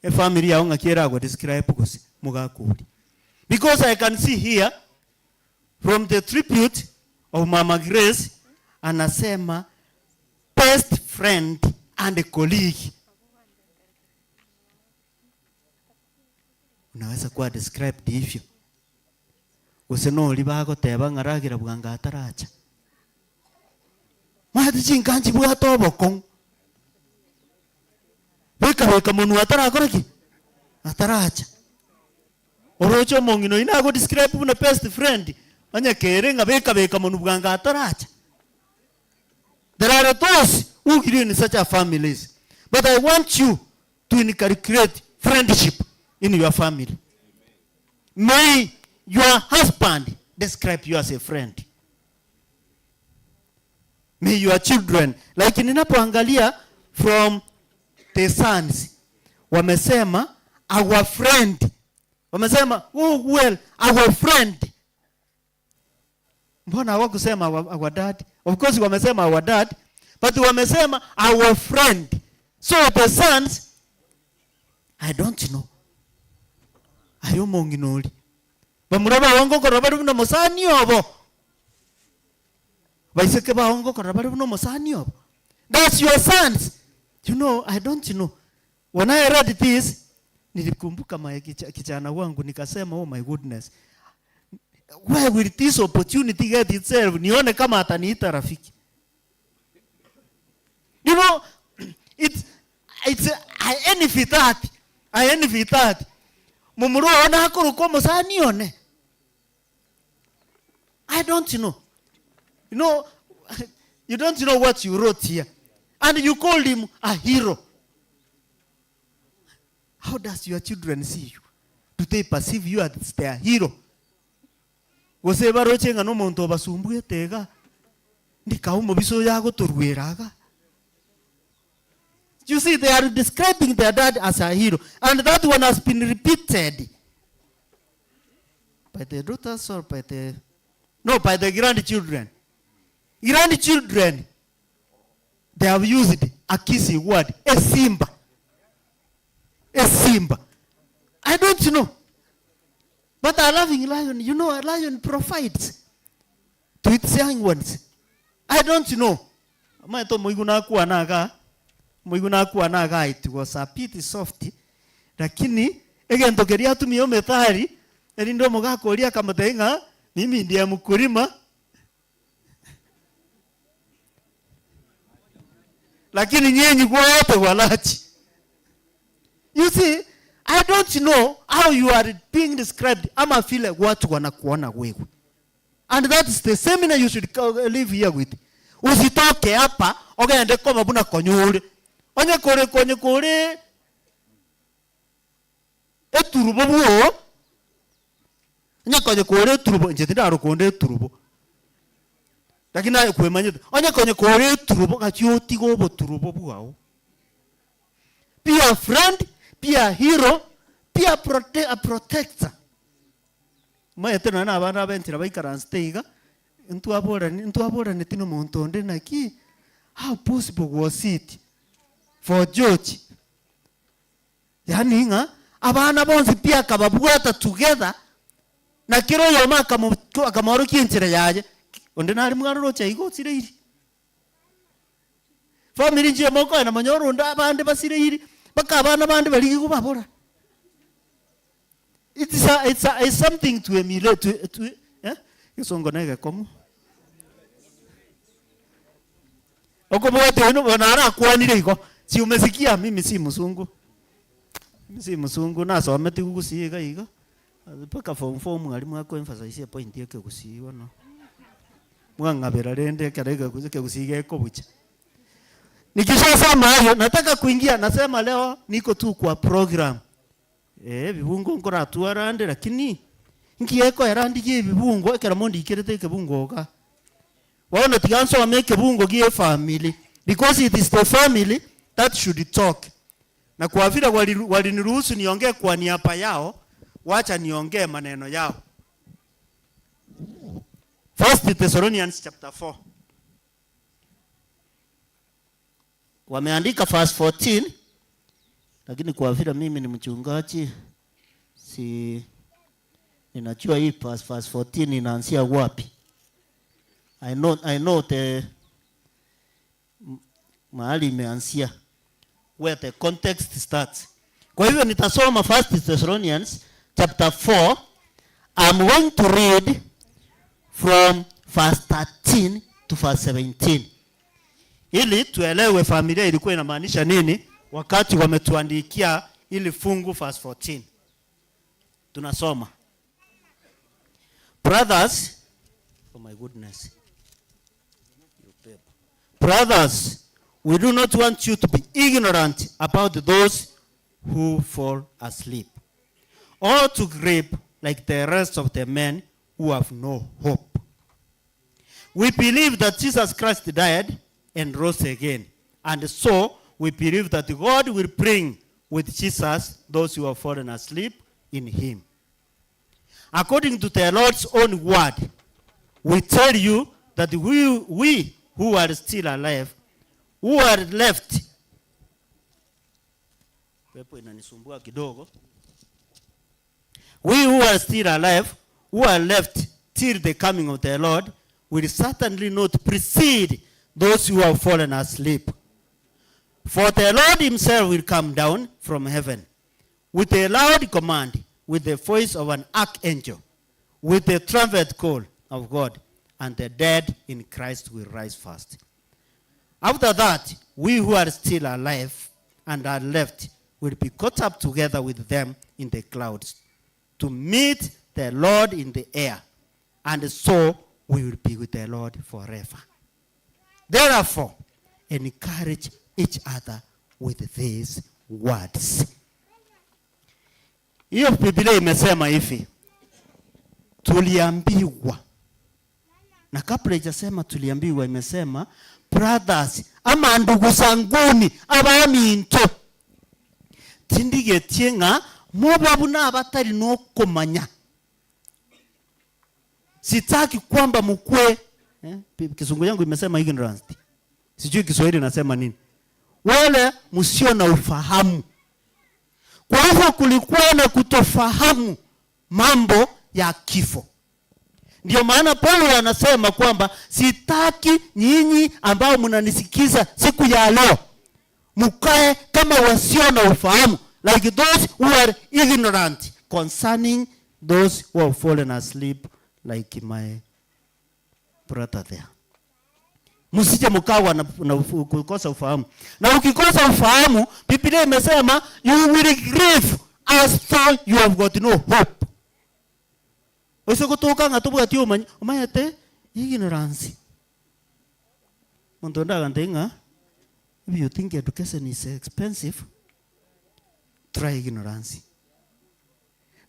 E family yao ng'aki eragwa describe gose mugakuri? Because I can see here from the tribute of Mama Grace anasema best friend and colleague. Unaweza kuwa described hivyo gose nori bagoteba ng'aragira bwanga ataracha mwati chinkanchi bwate obokong'u beka beka monwa atarakora ki ataracha oroche omong'ina oyio nago describe buna best friend onye kere ng'a beka beka monwa bwanga ataracha. There are those who grew in such a families, but I want you to inculcate friendship in your family. May your husband describe you as a friend. May your children, like ninapoangalia from the sons, wamesema our friend. Wamesema, oh well, our friend. Mbona hawakusema our dad? Of course wamesema our dad, but wamesema our friend. So the sons, I don't know. Ayo mong'inori. Bamura baongo korora bari buna mosani obo. Baiseke baongo korora bari buna mosani obo. That's your sons. You know, I don't know. When I read this, nilikumbuka my kijana wangu nikasema, oh my goodness. Where will this opportunity get itself? Nione kama ataniita rafiki. You know, it's, I envy that. I envy that. Mumuru ona akuruko musani one. I don't know. You know, you don't know what you wrote here. And you called him a hero. How does your children see you? Do they perceive you as their hero? Gose baroche ng'a nomonto obasumbuete iga, ndikau mobiso yagotorwera iga. You see, they are describing their dad as a hero. And that one has been repeated by the daughters or by the... No, by the grandchildren. Grandchildren, they have used a kissy word, a simba. A simba. I don't know. But a loving lion, you know a lion provides to its young ones. I don't know. Omanyete omoigwa nakwana igaa, omoigwa nakwana igaa it was a bit soft, lakini egento keria atumia omethali, erinde omogaka oria akamotebia ng'a mimi ndiye mkulima, lakini nyinyi wote walaji. You see, I don't know how you are being described ama vile watu wanakuona wewe. And that is the seminar you should live here with. Usitoke hapa ogende koba buna konyure. Onye kore konye kore eturubo bwo onye konye kore eturubo inche tindarokonde eturubo. Lakini aye kwemanyete onye konye kore eturubo gachia otige oboturubo bwao. Be a friend, be a hero, be a, prote a protector. Omanyete nonya na abana abe enchera baikaransete iga, ntwaborani ntwaboraneti na omonto onde naki, how possible was it for George yaani ng'a abana bonsi pi akababwata together, na kera oyomo akamo akamworokia enchera yaye, onde nare mwaroroche iga osireiri. Famiri inche mokoenda monyore onde abande basireiri, mpaka abana bande barigie kobabora. It's a, it's a, it's something to emulate, to, to, eh? Egesongo na egekong'u. Okobwati oino bono arakwanire igo, si umesikia mimi si msungu. Mimi si msungu nasometi gusii iga iga, mpaka form four mwalimu ako emphasize epoint ya ekegusii bono. Mwang'abera rende ekero ekegusii gekobucha. Nikishasema hayo nataka kuingia, nasema leo niko tu kwa program. Eh, ebibungo nkoratwara ande lakini nki ekoera ndigie ebibungo ekero mondikerete ekebungo iga. Bono tiga nsome ekebungo gie efamily because it is the family that should talk. Na kwa vile waliniruhusu niongee kwa niaba yao, wacha niongee maneno yao. First Thessalonians chapter 4. Wameandika verse 14, lakini kwa vile mimi ni mchungaji si ninajua hii verse, verse 14 inaanzia wapi. I know, I know the mahali imeanzia where the context starts. Kwa hivyo nitasoma First Thessalonians chapter 4. I'm going to read from verse 13 to verse 17 ili tuelewe familia ilikuwa inamaanisha nini wakati wametuandikia ili fungu verse 14. Tunasoma. Brothers, oh my goodness. Brothers, we do not want you to be ignorant about those who fall asleep, or to grieve like the rest of the men who have no hope. We believe that Jesus Christ died and rose again, and so we believe that God will bring with Jesus those who have fallen asleep in him. According to the Lord's own word, we tell you that we, we who are still alive, who are left. Pepo inanisumbua kidogo. We who are still alive, who are left till the coming of the Lord, will certainly not precede those who have fallen asleep. For the Lord himself will come down from heaven with a loud command, with the voice of an archangel, with the trumpet call of God, and the dead in Christ will rise first. After that, we who are still alive and are left will be caught up together with them in the clouds to meet the Lord in the air, and so we will be with the Lord forever. Therefore, encourage each other with these words. Hiyo Biblia imesema hivi, tuliambiwa na kabla ijasema tuliambiwa, imesema brothers ama ndugu zanguni abaminto tindigetie ng'a moba buna abatari nokomanya sitaki kwamba mukue eh, kizungu yangu imesema ignorance, sijui Kiswahili nasema nini, wale msio na ufahamu. Kwa hivyo kulikuwa na kutofahamu mambo ya kifo. Ndio maana Paulo anasema kwamba sitaki nyinyi ambao mnanisikiza siku ya leo mkae kama wasio na ufahamu, like those who are ignorant concerning those who have fallen asleep like my brother there. Msije mkawa na, na kukosa ufahamu. Na ukikosa ufahamu, Biblia imesema you will grieve as though you have got no hope. Ose gotoka ng'a tobwati omanyi, omanyete ignorance. Monto onde agantebia ng'a if you think education is expensive, try ignorance.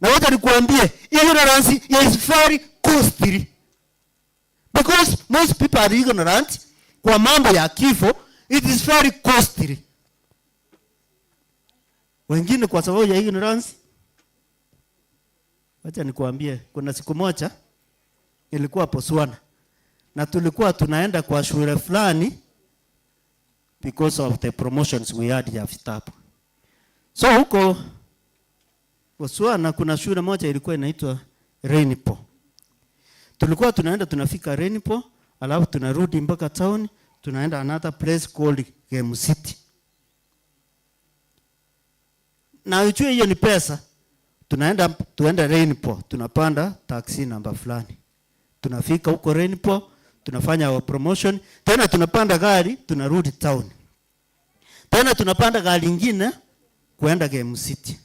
Na wacha nikuambie, ignorance is very costly. Because most people are ignorant kwa mambo ya kifo, it is very costly. Wengine kwa sababu ya ignorance, wacha nikuambie, kuna siku moja nilikuwa Botswana na tulikuwa tunaenda kwa shule fulani because of the promotions we had ya vitabu. So huko Botswana kuna shule moja ilikuwa inaitwa Rainbow. Tulikuwa tunaenda tunafika Rainbow, alafu tunarudi mpaka town, tunaenda another place called Game City. Na ujue hiyo ni pesa. Tunaenda tuenda Rainbow, tunapanda taxi namba fulani. Tunafika huko Rainbow, tunafanya our promotion, tena tunapanda gari, tunarudi town. Tena tunapanda gari ingine kuenda Game City.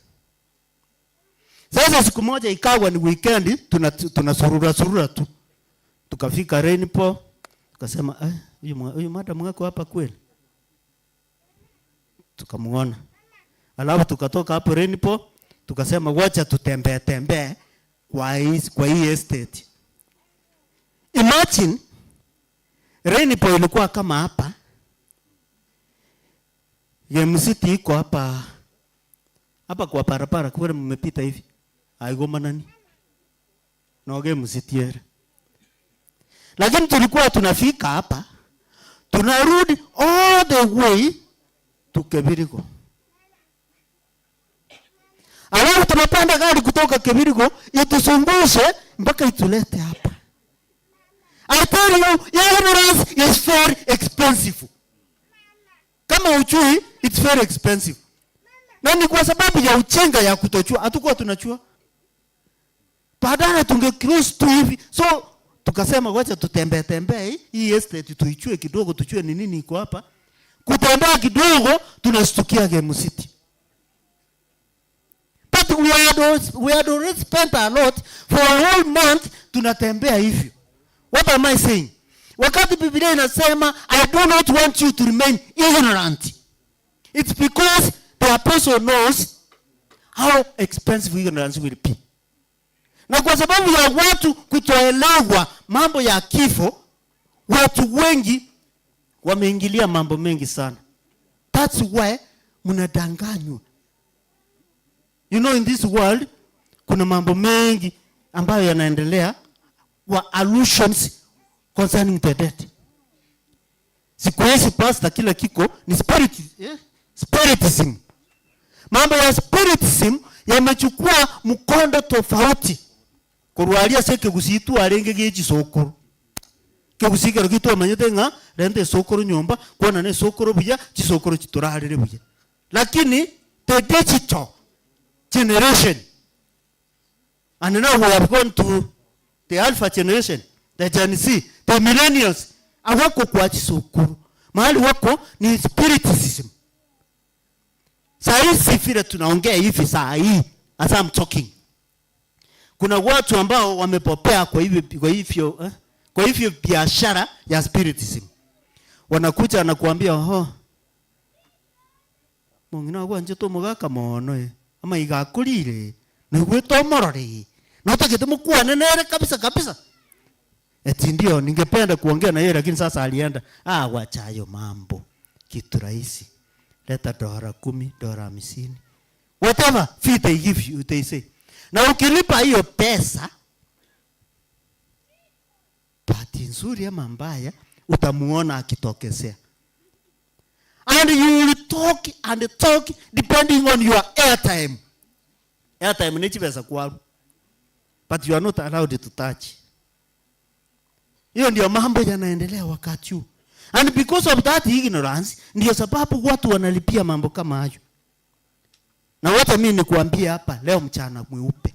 Sasa siku moja ikawa ni weekend, tunasurura surura tu. Tukafika Rainbow, tukasema eh, huyu madam wako hapa kweli? Tukamuona. Alafu tukatoka hapo Rainbow, tukasema wacha tutembee tembee kwa hii estate. Imagine Rainbow ilikuwa kama hapa. Game City iko hapa. Hapa kwa barabara kule mmepita hivi. Aigoma nani? No Game City ere. Lakini tulikuwa tunafika hapa, tunarudi all the way to Kebirigo. Alafu tunapanda gari kutoka Kebirigo itusungushe mpaka itulete hapa. I tell you, ignorance is very expensive. Kama ujui, it's very expensive. Na ni kwa sababu ya uchenga ya kutojua, hatukuwa tunajua. Badala tunge cross tu hivi. So tukasema wacha tutembee tembee hii estate tuichue kidogo, tujue ni nini iko hapa. Kutembea kidogo tunastukia Game City. But we had already spent a lot for a whole month tunatembea hivyo. What am I saying? Wakati Biblia inasema I do not want you to remain ignorant. It's because the apostle knows how expensive ignorance will be. Na kwa sababu ya watu kutoelewa mambo ya kifo, watu wengi wameingilia mambo mengi sana. That's why mnadanganywa. You know, in this world kuna mambo mengi ambayo yanaendelea wa allusions concerning the dead. Siku hizi pastor, kila kiko ni spirit, yeah? Spiritism. Mambo ya spiritism yamechukua mkondo tofauti. Kurwaria se kigusitu arenge gechisokoro. Kegusikero kitu amanyete ng'a rente esokoro nyomba kwana ne esokoro buya chisokoro chitorarire buya. Lakini the digital generation, and now we have gone to the alpha generation, the Gen Z, the millennials, awako kwa chisokoro. Mahali wako ni spiritism. Saa hizi vile tunaongea hivi saa hii, as I'm talking, kuna watu ambao wamepopea kwa hivyo biashara ya spiritism. Wanakuja na kuambia, oh, mungina wa nje to mugaka mono ama igakulire nigwe to morore na utakete mkuane nere kabisa kabisa. Eti ndio ningependa kuongea na yeye lakini sasa alienda. Ah, wacha hayo mambo. Kitu rahisi. Leta dola 10, dola 50. Whatever fee they give you, they say. Na ukilipa hiyo pesa, bahati nzuri ama mbaya, utamuona akitokezea. And you will talk and talk depending on your airtime. Airtime ni chibesa kwaru. But you are not allowed to touch. Hiyo ndio mambo yanaendelea wakati huu. And because of that ignorance, ndio sababu watu wanalipia mambo kama hayo. Na wacha mimi nikuambie hapa leo mchana mweupe,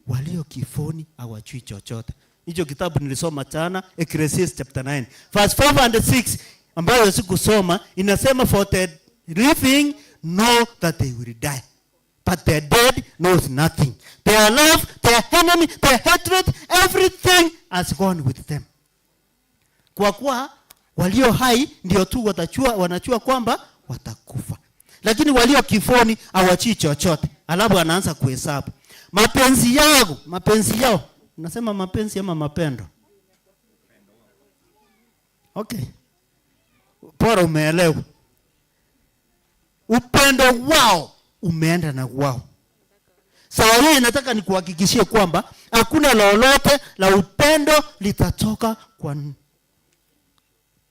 walio kifoni hawajui chochote. Hicho kitabu nilisoma jana, Ecclesiastes chapter 9 verse 5 and 6, ambayo sikusoma, inasema for the living know that they will die but the dead knows nothing. Their love, their enemy, their hatred, everything has gone with them. Kwa kuwa walio hai ndio tu watachua, wanachua kwamba watakufa, lakini walio kifoni hawajui chochote. Alafu anaanza kuhesabu mapenzi yao, mapenzi yao. Nasema mapenzi ama mapendo? Okay, bora umeelewa. Upendo wao umeenda na wao. Saa hii nataka nikuhakikishie kwamba hakuna lolote la upendo litatoka kwa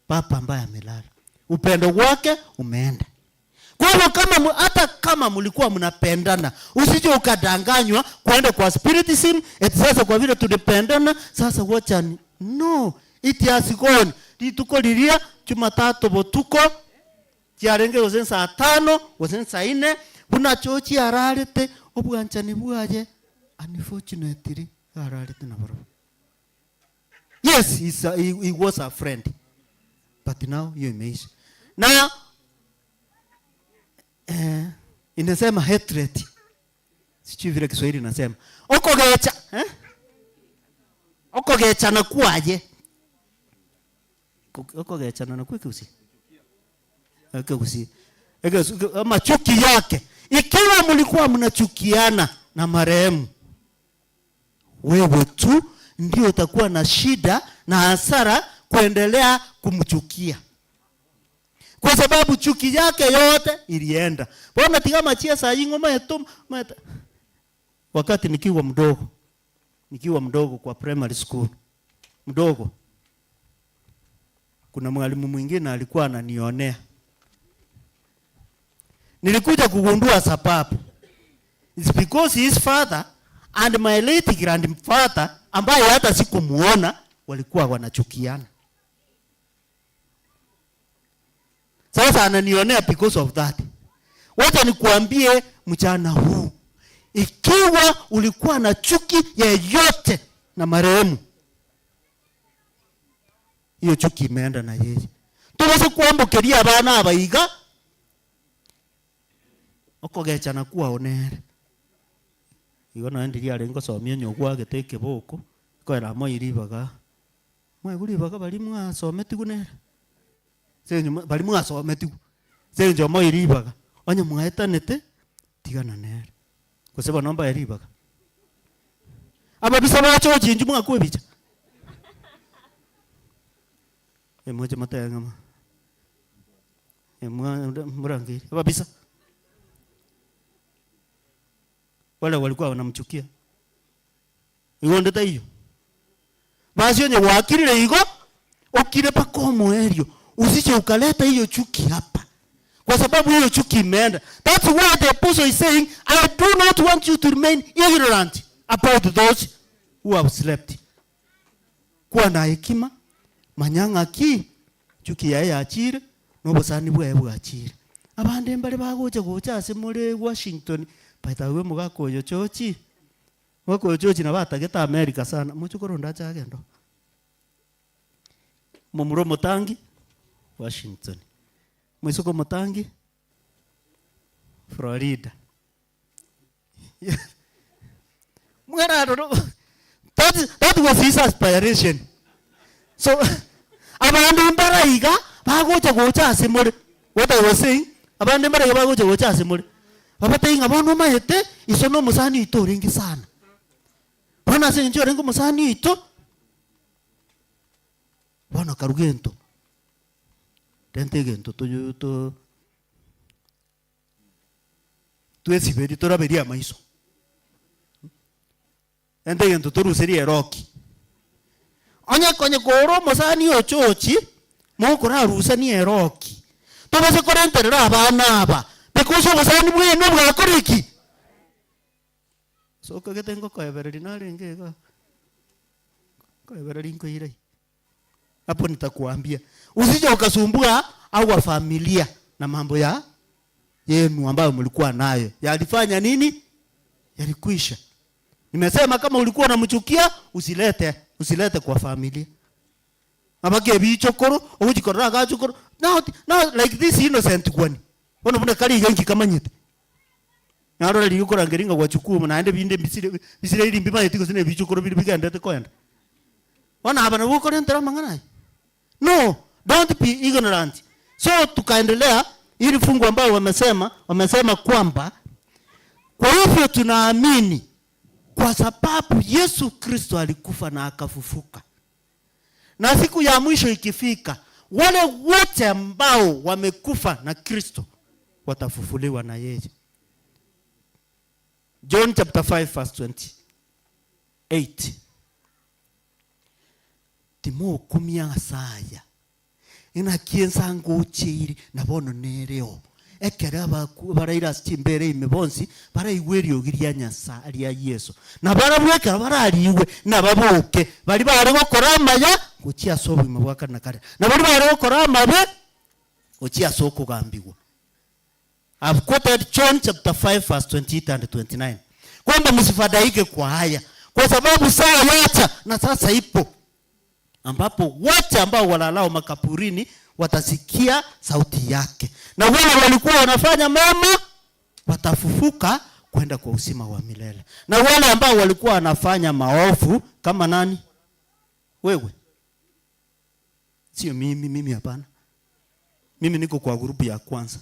papa ambaye amelala. Upendo wake umeenda. Kwa hivyo kama hata kama mlikuwa mnapendana, usije ukadanganywa kwenda kwa spiritism eti sasa kwa vile tulipendana sasa wacha ni no, it has gone. Rituko liria Jumatatu botuko chiarenge gose saa tano gose saa ine buna chochi ararete obwanchani bwaye unfortunately ararete na barabwo. Yes, he's a, he, he was a friend. But now hiyo imeisha. Na eh, inasema hatred. Sijui vile Kiswahili inasema. Okogecha, eh? Okogecha na kuaje? Okogecha na kuikusi. Ekekusi. Ama chuki yake. Ikiwa mlikuwa mnachukiana na marehemu, wewe tu ndio utakuwa na shida na hasara kuendelea kumchukia, kwa sababu chuki yake yote ilienda. Bona tiga machia saa hii ngoma yetu meta. Wakati nikiwa mdogo, nikiwa mdogo kwa primary school, mdogo, kuna mwalimu mwingine alikuwa ananionea. Nilikuja kugundua sababu. It's because his father and my late grandfather ambaye hata sikumuona walikuwa wanachukiana. Sasa ananionea because of that. Wacha nikuambie mchana huu, ikiwa ulikuwa na chuki yeyote na marehemu, hiyo chuki imeenda na yeye. Tuweze kuambukiria abana abaiga okogechana kwao nere igo naende riria arenge gosomia nyogwa agete ekeboko, koera moiribaga mwaigwa ribaga baria mwasometiwu nere ase enyuma baria mwasometiwu ase eng'encho moiribaga onye mwaetanete tigana nere gose bono mbae ribaga. Ababisa bache inchu mwakwa ebicha emoche motebe ng'a emwa morangerie ababisa. Wale walikuwa wanamchukia. Igo onde taiyo. Basi onye gwakirire igo, okire mpaka omoerio. Usije ukaleta hiyo chuki hapa. Kwa sababu hiyo chuki imeenda. That's why the apostle is saying, I do not want you to remain ignorant about those who have slept. Kuwa na hekima, manyang'a ki, chuki yaye yachire, nobosani bwaye bwachire. Abande mbare bagocha gocha ase more Washington, by the way mogaka oyo chochi, mogaka oyo chochi nabo atagete America sana, moche korunda ache agende oo. Momura omotangi, Washington. Moiseke omotangi, Florida. Mwera aroro, that, that was his aspiration. So, abande mbara iga, bagocha gocha ase more. What I was saying, abande mbara iga bagocha gocha ase more. Babatebie ng'a bono omanyete, iso na omosani oito orenge sana. Bono ase eng'encho orenge omosani oito, bono karwa gento, renta egento toyo to twesiberie toraberie amaiso. Renta egento toruserie eroki. Onye konye kore omosani ochochi, mokorarusanie eroki. Tobase korenterera abana aba, because obosani bwenu bwakora ki? Gose okagete ngokoebereria narenge igaa, nkoebereria nkoira ime. Hapo nitakuambia. Usije ukasumbua our familia na mambo ya yenu ambayo mlikuwa nayo. Yalifanya nini? Yalikwisha. Nimesema kama ulikuwa unamchukia usilete, usilete kwa familia. Abake ebichokoro, ogochikorora agachokoro. Now, now like this innocent one. Bono buna kare iga inki kamanyete. Narora riria okorangeria ng'a gwachukua naende binde mbisire bisire eri mbimanyeti gose na ebichokoro bire bigenderete koenda. Bono aba nabwo okorentera amang'ana aya? No, don't be ignorant. So tukaendelea, hili fungu ambayo wamesema, wamesema kwamba kwa hivyo tunaamini kwa sababu Yesu Kristo alikufa na akafufuka. Na siku ya mwisho ikifika, wale wote ambao wamekufa na Kristo watafufuliwa na yeye. John chapter 5 verse 28. Timokumia ase aya, inaki ensango ocheire, na bono nereo, ekero abaku baraire ase chimbeera ime bonsi baraigwe eriogi ria Nyasae ria Yeso, na barabwo ekero barariigwe nababoke, baria bare gokora amaya gochia ase obogima bwa kare na kare, na baria bare gokora amabe gochia ase okogambigwa. I've quoted John chapter 5 verse 28 and 29 kwamba msifadhaike kwa haya, kwa sababu saa yaja na sasa ipo ambapo wote ambao walalao makaburini watasikia sauti yake, na wale walikuwa wanafanya mema watafufuka kwenda kwa uzima wa milele, na wale ambao walikuwa wanafanya maovu kama nani? Wewe sio mimi, mimi hapana. Mimi niko kwa grupu ya kwanza.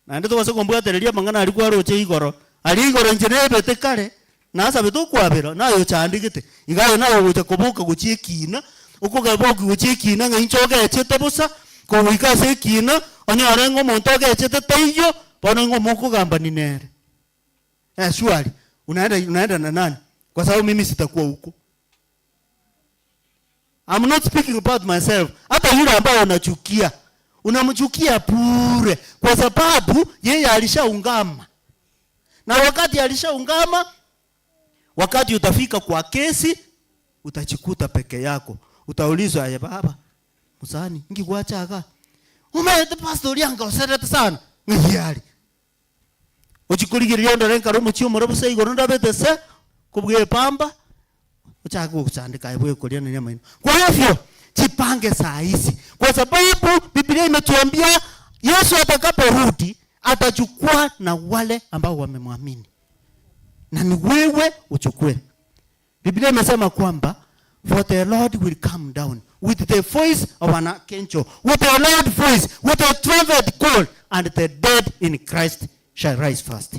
Naende tobase kombwatereria amang'ana aria kwaroche igoro, aria igoro inche nebete kare, nasabete okwabera, naye ochandegete. Iga aye naye ogocha koboka gochia ekina, okogebokia gochia ekina ng'a inche ogechete bosa, kogoika ase ekina, onyore ng'a omonto ogechete taiyo, bono ng'a omokogambani nere. Eh surely, unaenda unaenda na nani? Kwa sababu mimi sitakuwa huko. I'm not speaking about myself. Hata yule ambaye unachukia, unamchukia bure kwa sababu yeye alishaungama. Na wakati alishaungama, wakati utafika kwa kesi, utajikuta peke yako. Utaulizwa, aye baba, musani, ngikwachaga. Umeete pastor yanga oserete sana. Ngiyari. Ochikorigereria ondore nkare omochie omore bosa igoro ndabete se, kobwepamba, ochake gochandeka aye bwekorianania amaino. Kwa hivyo, jipange saa hizi, kwa sababu Biblia imetuambia Yesu atakaporudi atachukua na wale ambao wamemwamini, na ni wewe uchukue. Biblia imesema kwamba for the Lord will come down with the voice of an archangel, with a loud voice, with a trumpet call, and the dead in Christ shall rise first.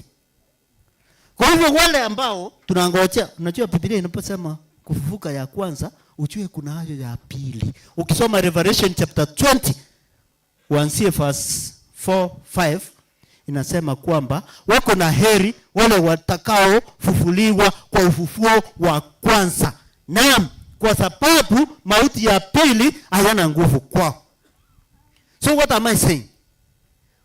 Kwa hivyo wale ambao tunangojea, unajua Biblia inaposema kufufuka ya kwanza, ujue kuna hayo ya pili. Ukisoma Revelation chapter 20 uanzie verse 4 5 inasema kwamba wako na heri wale watakaofufuliwa kwa ufufuo wa kwanza. Naam, kwa sababu mauti ya pili hayana nguvu kwao. So what am I saying?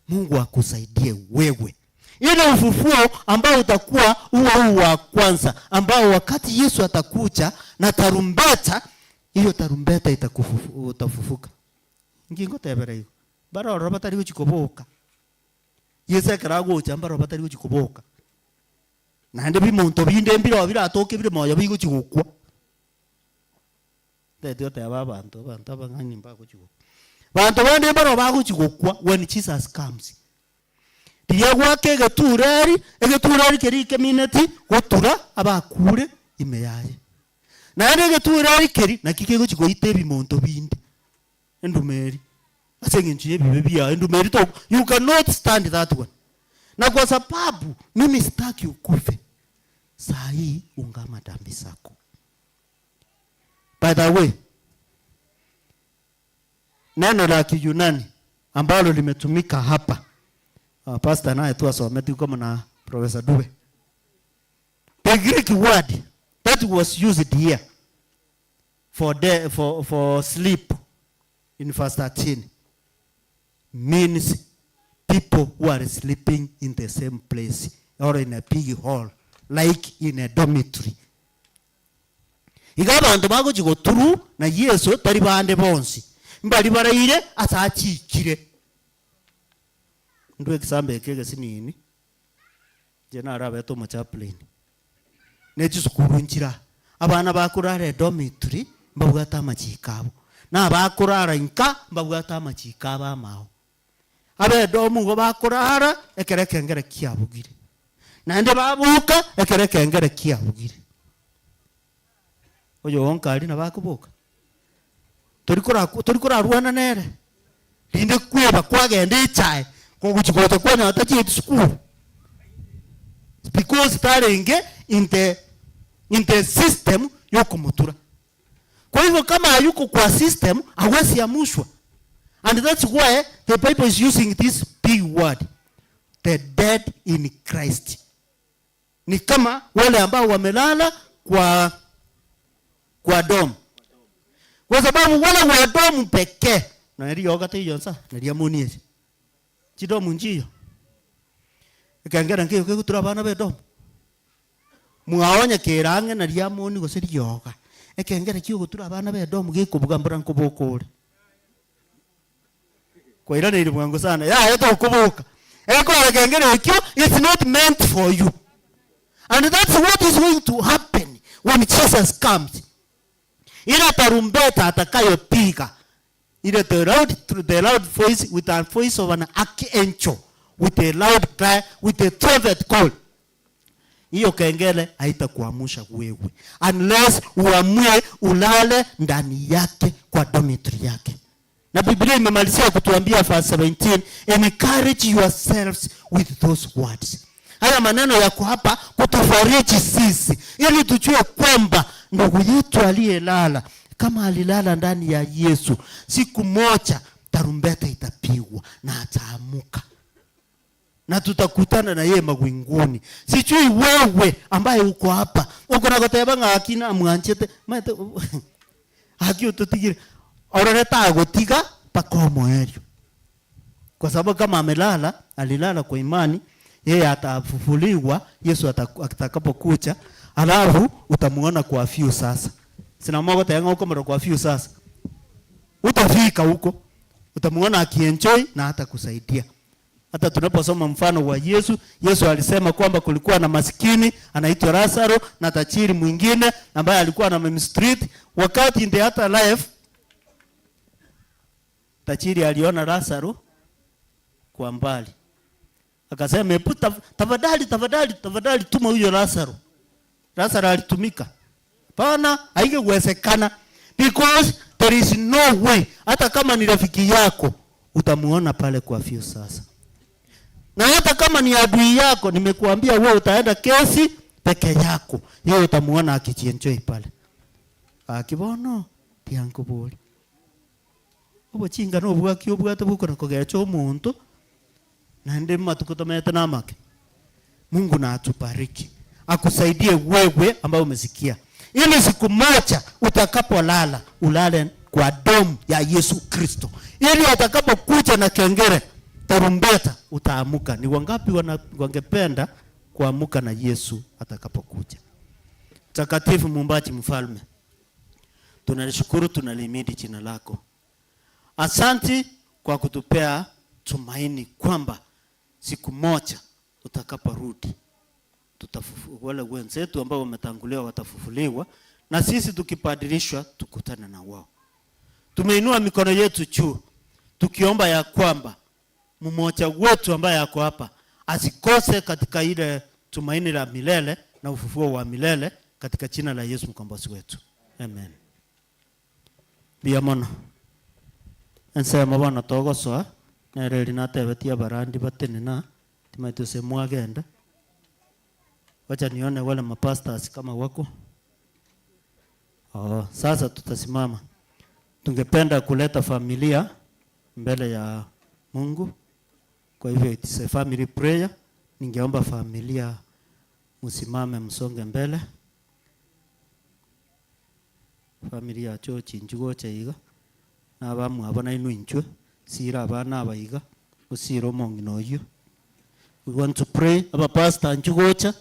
Mungu akusaidie wewe ile ufufuo ambao utakuwa huo huo wa kwanza, ambao wakati Yesu atakuja na tarumbeta, hiyo tarumbeta itakufufu, utafufuka. Ngingo tebere igo barororo batari gochikoboka Yesu ekero agocha mbaroro batari gochikoboka naende bimonto binde mbiro biratoke bire moyo bigochi gokwa ntete oteba abanto abanto abang'aini mbagochi gokwa banto bande mbaro bagochi gokwa when Jesus comes riria gwaka egetureri egetureri keria kemineti gotura abakure ime yaye naende egetureri keria naki kegochi goita ebimonto binde endumeri ase eng'encho ya ebibe biaye endumeri to you cannot stand that one na kwa sababu mimi sitaki ukufe saa hii ungama dhambi zako by the way neno la Kiyunani ambalo limetumika hapa uh, pastor naye tu asome tu kama na Professor Dube. The Greek word that was used here for, the, for, for sleep in verse 13 means people who are sleeping in the same place or in a big hall. like in a dormitory. Iga abanto bagochia goturu na Yeso tari bande bonsi, mbari baraire ase achiikire. Ndwe egesambe eke egesinini, inche narabete omochaplain, ne chisukuru nchire aa, abana bakorara edormitory mbabwate amachiko abo, na abakorara inka mbabwate amachiko abo amao. Abaedomu igo bakorara ekero ekengere kiabugire, naende baboka ekero ekengere kiabugire. Oyo onka aria nabo akoboka, tori kora tori korarwana nere, rinde kweba kwagenda echae, kogochi gocha kwanyora tachieti sukuru because tarenge in the in the system yokomotura. Kwa hivyo kama hayuko kwa system hawezi amushwa and that's why the bible is using this big word the dead in Christ ni kama wale ambao wamelala kwa kwa domu kwa sababu wale wa domu pekee na erioga teiyo nsa naria monieri chidomu nchiyo ekengere nkeiyo kegotura abana ba edomu Mwaonya kere ang'e na riamoni gose rioga, ekengere ki'ogotura abana b'Edomu gekobuga mbora nkoboka ore. Kwairaneire bwango sana, yaya tokoboka. Ekora ekengere ekio, it's not meant for you. And that's what is going to happen when Jesus comes. Ile tarumbeta atakayopiga, ile the loud, the loud voice with a voice of an archangel, with a loud cry, with a trumpet call. Hiyo kengele haitakuamsha wewe unless uamue ulale ndani yake kwa dormitory yake. Na Biblia imemalizia kutuambia verse 17, encourage yourselves with those words. Haya maneno yako hapa kutufariji sisi ili tujue kwamba ndugu yetu aliyelala kama alilala ndani ya Yesu, siku moja tarumbeta itapigwa na ataamuka na tutakutana na yeye mawinguni. Sijui wewe ambaye uko hapa uko na goteba ng'aki namwanchete maete haki ututigire orore tagotiga mpaka omoerio, kwa sababu kama amelala, alilala kwa imani, yeye atafufuliwa Yesu atakapokuja, alafu utamuona kwa view sasa. Sina mogoteba ng'a okomorora kwa view sasa, utafika huko utamuona akienjoy na hata kusaidia. Hata tunaposoma mfano wa Yesu, Yesu alisema kwamba kulikuwa na maskini anaitwa Lazaro na tajiri mwingine ambaye alikuwa na mistreat. Wakati in the other life, tajiri aliona Lazaro kwa mbali, akasema hebu tafadhali, tafadhali, tafadhali tuma huyo Lazaro. Lazaro alitumika? Hapana, haingewezekana because there is no way. Hata kama ni rafiki yako utamuona pale kwa view sasa, na hata kama ni adui yako, nimekuambia wewe utaenda kesi peke yako, yeye utamuona akijienjoy pale akibono tiankobori obochinga nobwaki obwate bokona kogecha omonto naende matuko tomete namake. Mungu na atubariki, akusaidie wewe ambaye umesikia, ili siku moja utakapolala ulale kwa damu ya Yesu Kristo, ili atakapokuja na kengele tarumbeta utaamuka. Ni wangapi wangependa kuamuka na Yesu atakapokuja? Mtakatifu Muumbaji, Mfalme, tunalishukuru, tunalimidi jina lako. Asanti kwa kutupea tumaini kwamba siku moja utakaporudi wale wenzetu ambao wametangulia watafufuliwa, na sisi tukibadilishwa tukutane na wao. Tumeinua mikono yetu juu tukiomba ya kwamba mmoja wetu ambaye ako hapa asikose katika ile tumaini la milele na ufufuo wa milele katika jina la Yesu mkombozi wetu. Amen. Mbuya mono. Ensemo bono togosoa nere eri natebetie abarandi batenena timaeti ase mwagenda. Wacha nione wale mapastors kama wako. Oh, sasa tutasimama. Tungependa kuleta familia mbele ya Mungu. Kwa hivyo it's a family prayer. Ningeomba familia msimame msonge mbele. Familia ya George nchugocha iga. Na abamwabo nainwe inchwe. Sira abana aba iga. Osire omong'ina oyio. We want to pray. Abapastor nchugocha.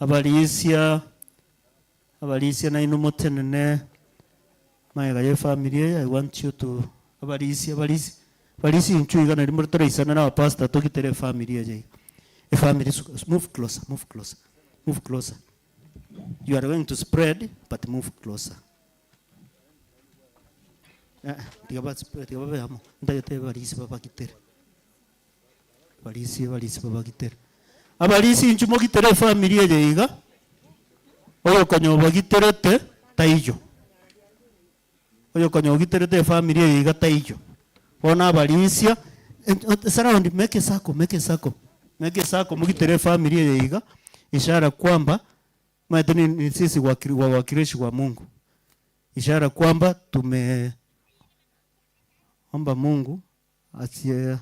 Abarisia, abarisia nainwe motenene magega ya efamiri eye, I want you to, abarisia, abarisia, abarisia inchuo iga naria more toraisane na abapastor togitere efamiri eye iga. Efamiri suka, move closer, move closer, move closer. You are going to spread but move closer. Eh, tiga ba spread, tiga babe amo, ntagete abarisia babagitere. Abarisia, abarisia babagitere. Abarisia inchuo mogitere efamiri eye iga, oyokonya obagiterete taiyo. Oyokonya ogiterete efamiri eye iga taiyo. Bono abarisia, surround, make a circle, make a circle, make a circle mogitere efamiri eye iga, ishara kwamba omanyete ni ni sisi wakili wawakilishi wa Mungu. Ishara kwamba tume omba Mungu asie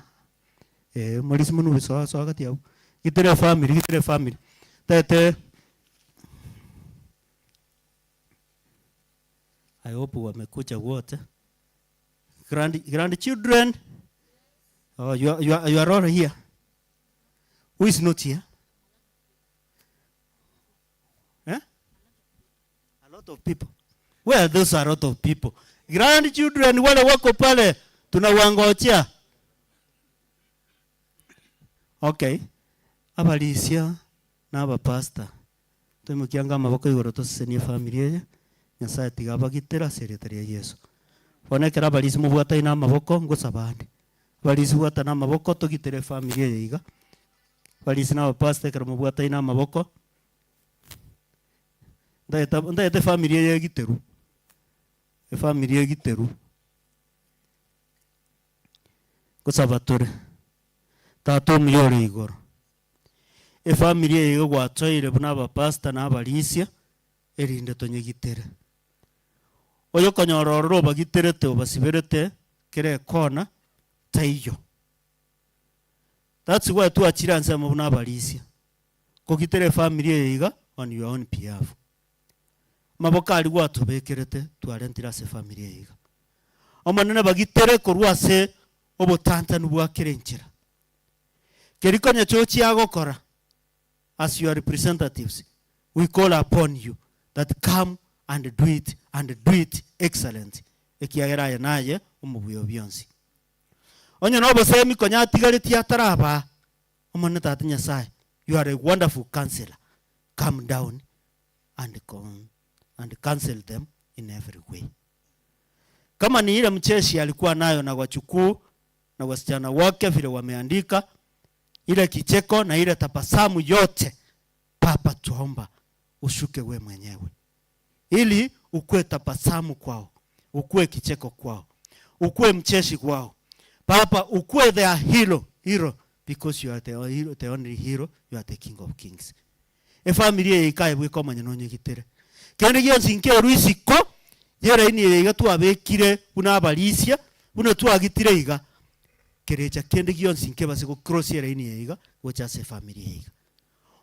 eh, morisi mono soa soa gati abwo. Gitera efamiri, gitera efamiri. Tete I hope wamekuja wote. Grand, grandchildren, oh, you, are, you, are, you are all here. Who is not here? Eh? A lot of people. Where are those a lot of people? Grandchildren wale wako pale tunawangojea. Okay. Abarisia na abapastor toimokiange amaboko igoro tosesenie efamiri eye Nyasaye tiga abagitere ase erieta ria Yeso. Bono ekero abarisia mobwataine amaboko ngosaba ande. Abarisia bwatana amaboko togitere efamiri eye iga. Abarisia na abapastor ekero mobwataine amaboko Ntagete ntagete efamiri eye egiteru, efamiri egiteru. Ngosaba tore, Tata omuya ore igoro, efamiri eye iga gwatoire buna abapastor na abarisia, erinde tonyegitere. Oyokonyora ororo obagiterete obasiberete kera ekona, taiyo. That's why twachire anse amo buna abarisia. Kogitera efamiri eye iga on your own behalf. Amaboko aria gwatobekerete twarentire ase efamiri eye iga. Omonene bagitere korwa ase obotantanu bwa kera enchera. Keri konya chochia gokora as your representatives we call upon you that come and do it and do it excellent ekiagera aye naye omobuya o bionsi. Onye nobosemi konya atigaretie atarabaa Omonene Tata Nyasaye, you are a wonderful counselor, come down and and counsel them in every way. Kama ni ile mcheshi alikuwa nayo na wachukuu na wasichana wake vile wameandika, ile kicheko na ile tabasamu yote, Baba tuomba ushuke we mwenyewe ili ukuwe tabasamu kwao, ukuwe kicheko kwao, ukuwe mcheshi kwao. Baba, ukuwe their hero, hero because you are the, hero, the only hero, you are the king of kings. Efamiri eye ikaye bweka omonyene onyegitere. Kende gionsi nkerwa isiko yeraini eye iga twabekire buna abarisia, buna twagitire iga, kerecha kende gionsi nkebase gocross eraini eye iga gocha ase efamiri eye iga.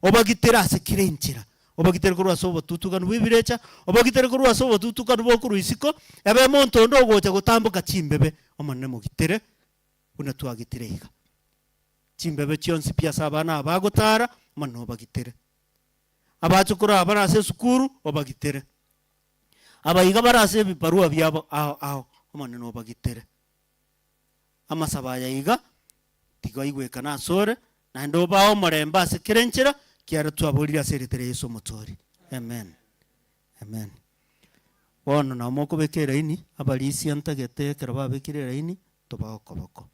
Obagitere ase kera enchera, obagitere korwa ase obotutukanu bw'ebirecha, obagitere korwa ase obotutukanu bokorwa isiko, ebe monto onde ogocha gotamboka chimbebe, Omonene mogitere buna twagitire iga. Chimbebe chionsi pi ase abana aba bagotara, Omonene obagitere. Abachokoro aba bare ase esukuru, obagitere. Abaiga bare ase ebibarua biabo ao ao, Omonene obagitere. Amasabo aya iga, tiga oigwekane asore, naende obae omorembe ase kera enchera, ekiagera twaborire ase erieta ria Yeso Omotoori. Amen. Amen. Bono nabo mokobeka eraini, abarisia ntagete ekero babekire eraini, tobae okoboko.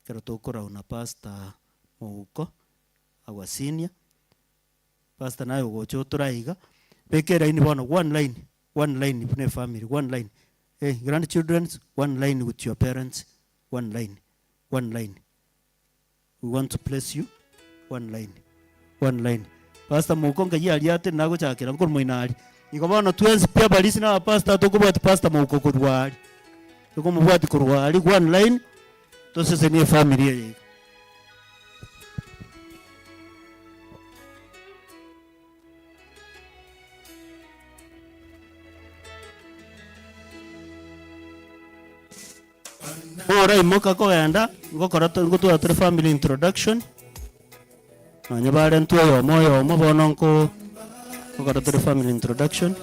Ekero tokorauna Pastor Mouko, our senior, Pastor naye ogocha otora iga, beka eraini bono, one line, one line buna efamiri, one line. Eh, grandchildrens, one line with your parents, one line, one line. We want to bless you, one line, one line. Pastor Mouko nkai aria ate nagochakera nkorwa moino aria. Igo bono twensi pi abarisi na abapastor tokobwati Pastor Mouko korwa aria. Tokomobwati korwa aria one line, tosesenie efamiri eye iga. Oraimoka kogenda, ngokora to ngotwara tore family introduction, nonye barentwe oyomo oyomo bono nko. Gokora tore family introduction.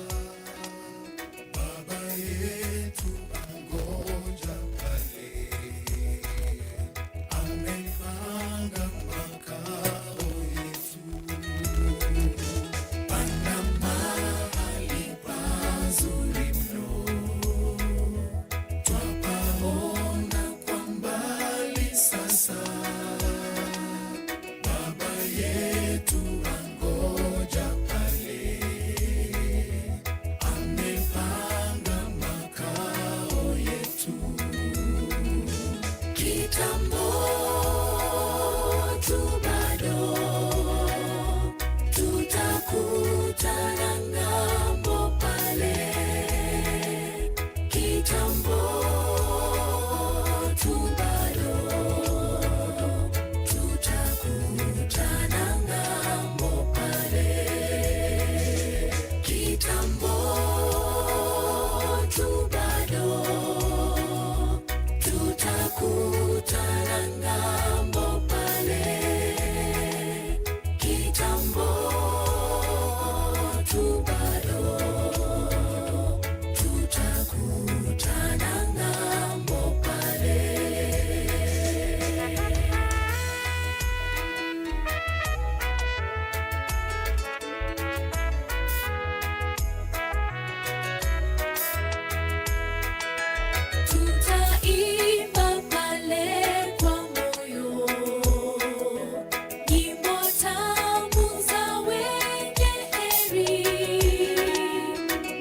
Kitambo tu bado tutakutana ng'ambo pale. Kitambo tu bado tutakutana ng'ambo pale. Kitambo tu bado tutakutana ng'ambo pale. Kitambo tu bado tutakutana ng'ambo pale. Tutaimba pale kwa moyo, nyimbo tamu za wenye heri,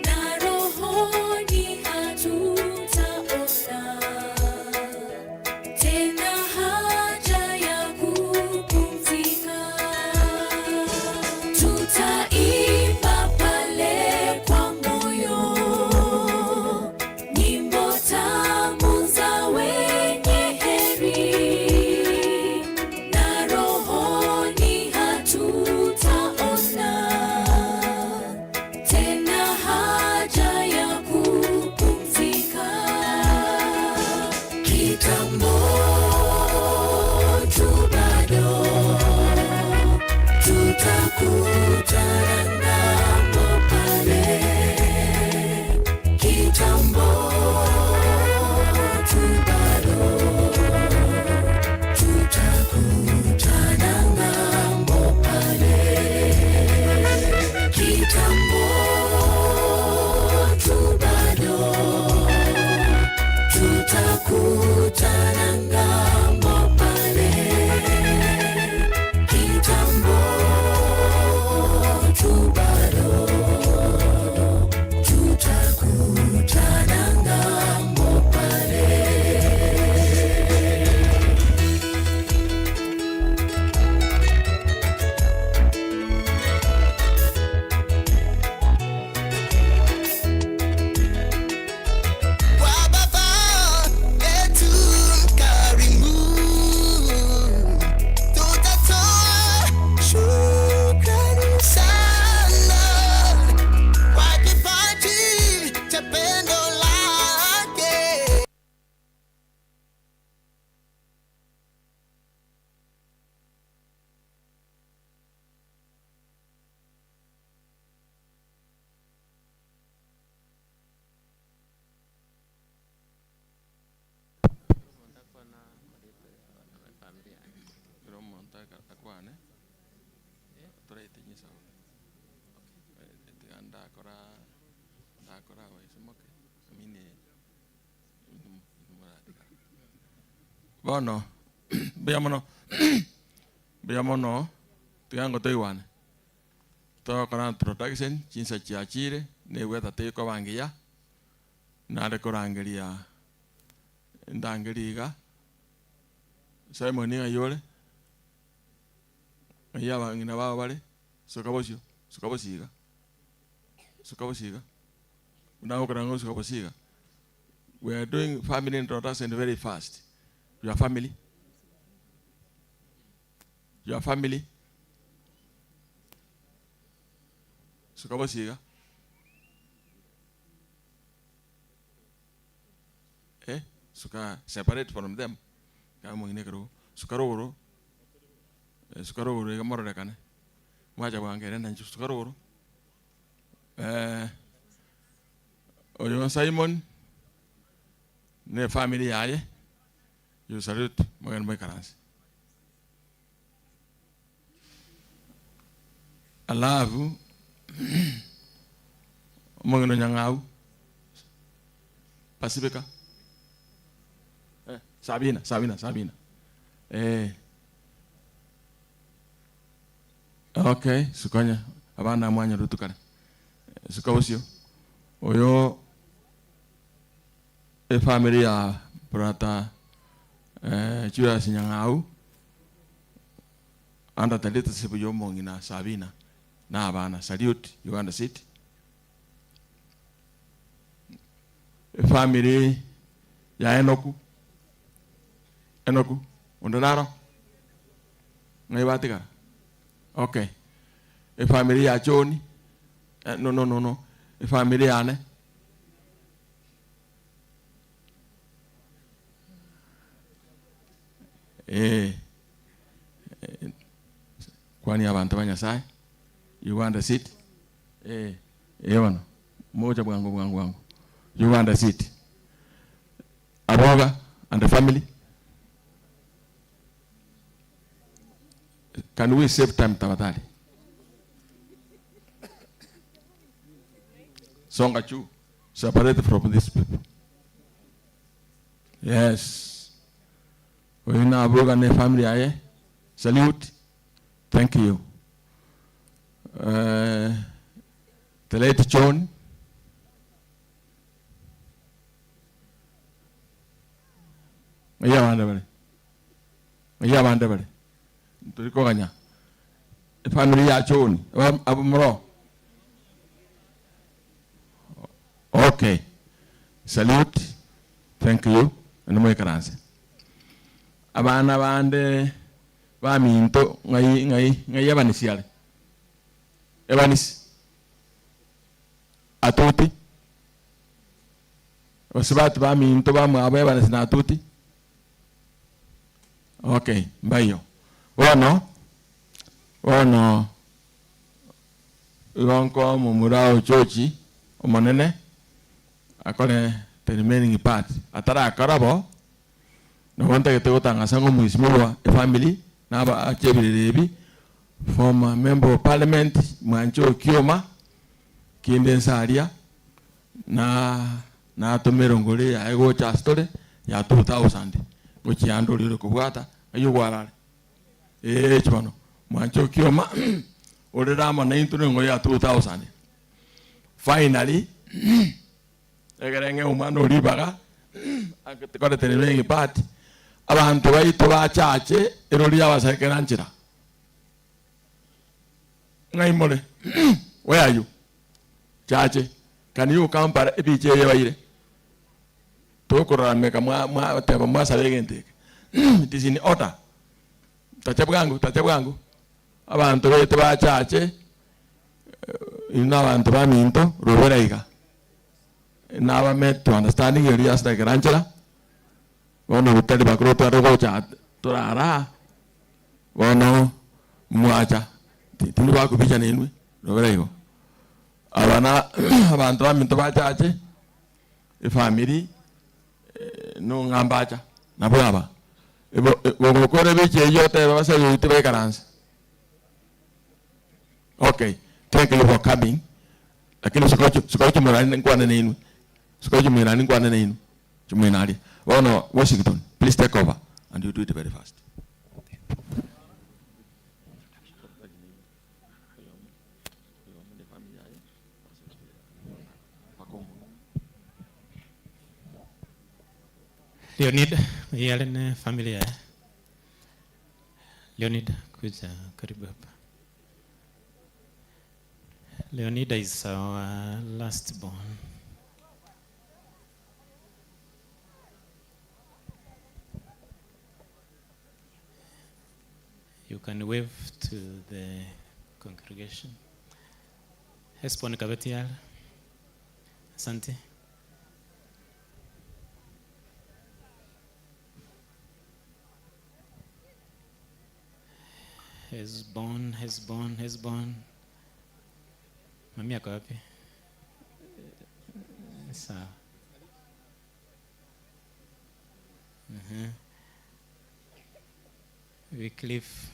na rohoni hatutaona tena haja ya kupumzika. Tutaimba pale kwa moyo nyimbo tamu za wenye heri, na rohoni hatutaona tena haja ya kupumzika. Kitambo tu bado tutakutana ng'ambo pale. Kitambo tu bado tutakutana ng'ambo pale. Kitambo tu bado tutakutana ng'ambo pale. Kitambo tu bado tutakutana ng'ambo pale. Kwa Baba yetu mkarimu, tutatoa shukrani sana kwa kipaji cha pendo lake. Pero omonto akwane toraitinyisa tiga ndakora ndakora waisimoke amine bono mbuya mono mbuya mono tiga ngo toigwane togokora introduction chinsa chiachire nigweta tikobangiya nare korangeria ndangeri iga Simon ng'ai ore ng'ai abang'ina babo bare soka bosio soka bosiga soka bosiga unagokora ng'o soka bosiga we are doing family introduction very fast your family your family soka bosiga eh suka separate from them kama mwingine kero suka rogoro eh, suka rogoro iga mororekane mwacha bwangere nancho suka rogoro Eh, oyo Simon ne family yaye you salute mogende moikaranse. Alafu omong'ina Nyang'au Pasifika eh, Sabina Sabina Sabina eh. Okay, sukonya abana mwanya rutukare suka bosio oyo efamily ya brother eh, Julius Nyang'au under the leadership ya omong'ina Sabina na abana salute Uganda City efamily ya Enoku Enoku onde naro ng'ai batigara okay efamily ya John eh, no no no no efamily yane eh, eh kwani abantu ba Nyasaye Uganda City eh eh bano moja bwangu bwangu bwangu Uganda City Aboga and the family can we save time tafadhali songa juu separate from these people yes oyo na Aboga ne family yaye salute thank you uh, the late John ng'ai abande bare ng'ai abande bare ntorikoganya efamily ya John aba moro okay salute thank you nimoikaranse abana bande baminto ng'ai ng'ai ng'ai ebanisi are ebanisi atuti basubati baminto bamwabo ebanisi na atuti okay mbayo bono bono igo momura ochochi omonene akore the remaining part atarakora bo nabo ntagete gotangasa ng'a omwisimorwa efamily naba achebirire ebi former member of parliament mwancho Okioma kinde nsaria na natomera ngore yaye gocha ase ya 2000 gochianda orire kobwata aywo gwarare eh chibono mwancho Okioma orere amo naintwe nengo ya 2000 finally egere ng'e omwana oribaga akorete remaining part abantu baito bachache erori abasekera nchera ng'ai more where are you chache can you come para ebiche eye baire tokorameka mwa mwa teba mwasaba egento eke it is in order tacha bwangu tacha bwangu abantu baito bachache ino abantu baminto rubera iga nabame to understanding eri ase nchera bono butari bakuru tware gocha turara bono mwacha tindi bakubicha ninwe rubera igo abana abantu baminto bachache efamily nong'ambacha nabo aba gogokora ebiche eyo otebe basayoite baikaranse okay thank you for coming lakini sikochi mwirani nkwane ninwe sikochi mwirani nkwane ninwe chimwinaria bono Washington please take over and you do it very fast. Leonid, yale ni familia eh? Leonid, kuja karibu hapa. Leonida is our last born. You can wave to the congregation. Hesbon Kabetial. Asante. Hesbon, Hesbon, Hesbon. Mami ako wapi? Sawa. Mhm. Wycliffe.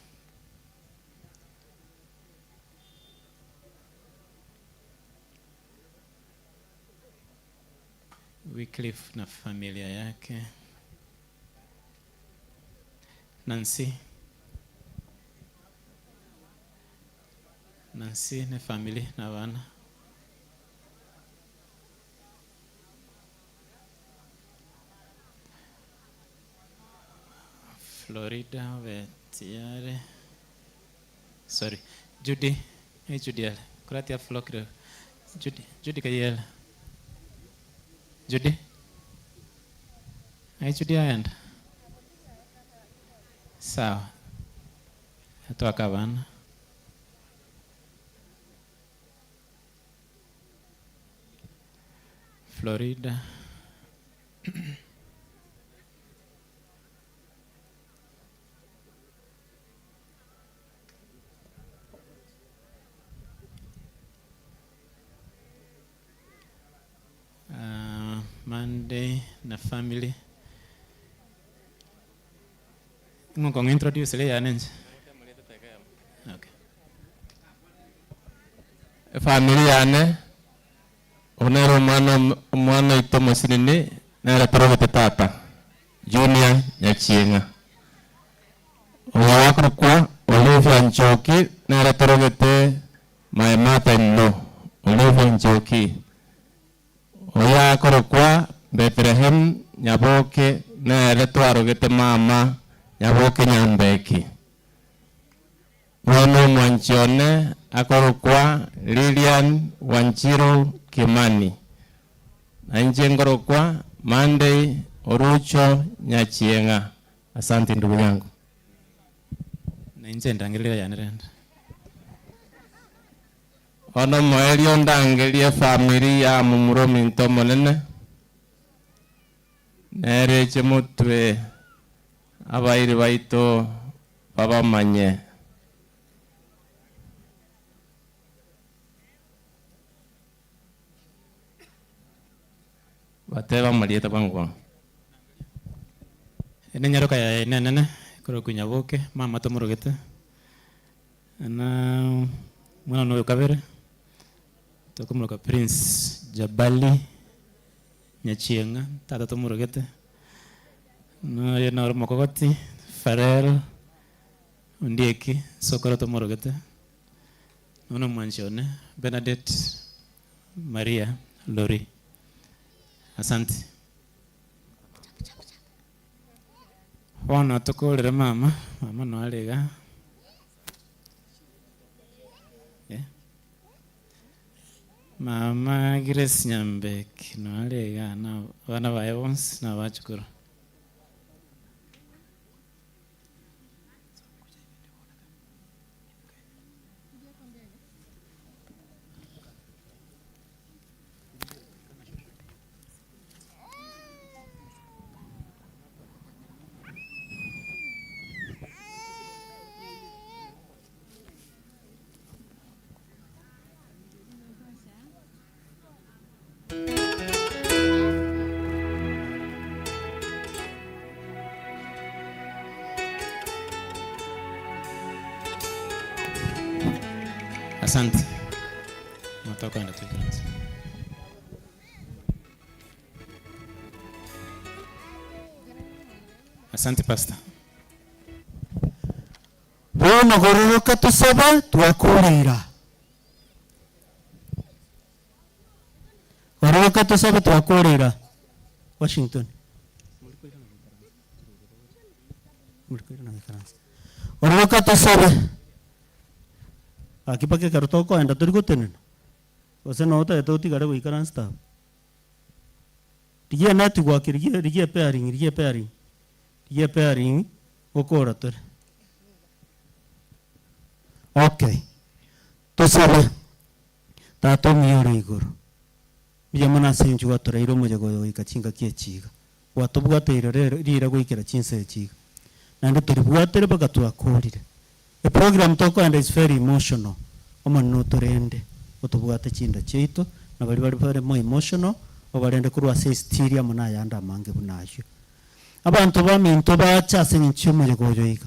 Wycliffe na familia yake. Nancy. Nancy ne family na bana. Florida Betiare. Sorry. Judy. Hey Judy ale. Kuratia Flokre. Judy. Judy kayel. Judy. Hey Judy aenda. Sawa. Twaka bana. Florida. Monday na family. Ng'o introduce le yanenje. Okay. Efamily yane onere omwana omwana oito omosinini nere torogete tata Junior Nyachieng'a oyo wakorokwa Olivia Njoki nere torogete my mother in law Olivia Njoki oyo akorokwa Bethlehem Nyaboke nere twarogete mama Nyaboke Nyambeki bono omwanchi one akorokwa Lilian Wanjiru Kimani na inche nkorokwa Monday Orucho Nyachieng'a. Asante ndugu yangu. Na inche ndangereria yane rende. Ono moerio ndangerie family ya mumuro ominto omonene nereche motwe abairi baito babamanye. Bateba amarieta bwango. Ene nyaroka ya enenene korokwa Nyaboke mama tomorogete na mwana noyo kabere tokomoroka Prince Jabali Nyachieng'a tata tomorogete noyo noro mokogoti Farel Ondieki sokoro tomorogete nono mwanchi one Bernadette Maria Lori. Asante. Bono tokorere mama, mama noarega. Eh? Mama Grace Nyambeki noarega na abana baye bonsi na abachukuru. Asante. Matoka enda tu. Asante Pastor. Bono gororoka tusaba twakurira gororoka tusabe twakurira Washington gororoka tusabe akipake karutoko enda turi gutenena gose no otagete otigare goikara nstaff rigia network rigia rigia pairing rigia pairing rigia pairing gokora tore okay tusabe tata omiyo igoro mbuya mono ase inche gwatoreire omoyega oyo goika chingaki echiga gwatobwateire rero rira goikera chinsa echiga naende toribwatere mpaka twakorire eprogram tokoenda is very emotional omonene otorende otobwate chinda chiaito na bari bari bare more emotional. Obarende korwa ase esitiri amo nayande amange buna ayio. Abanto baminto bache ase eng'encho y'omoyega oyo iga.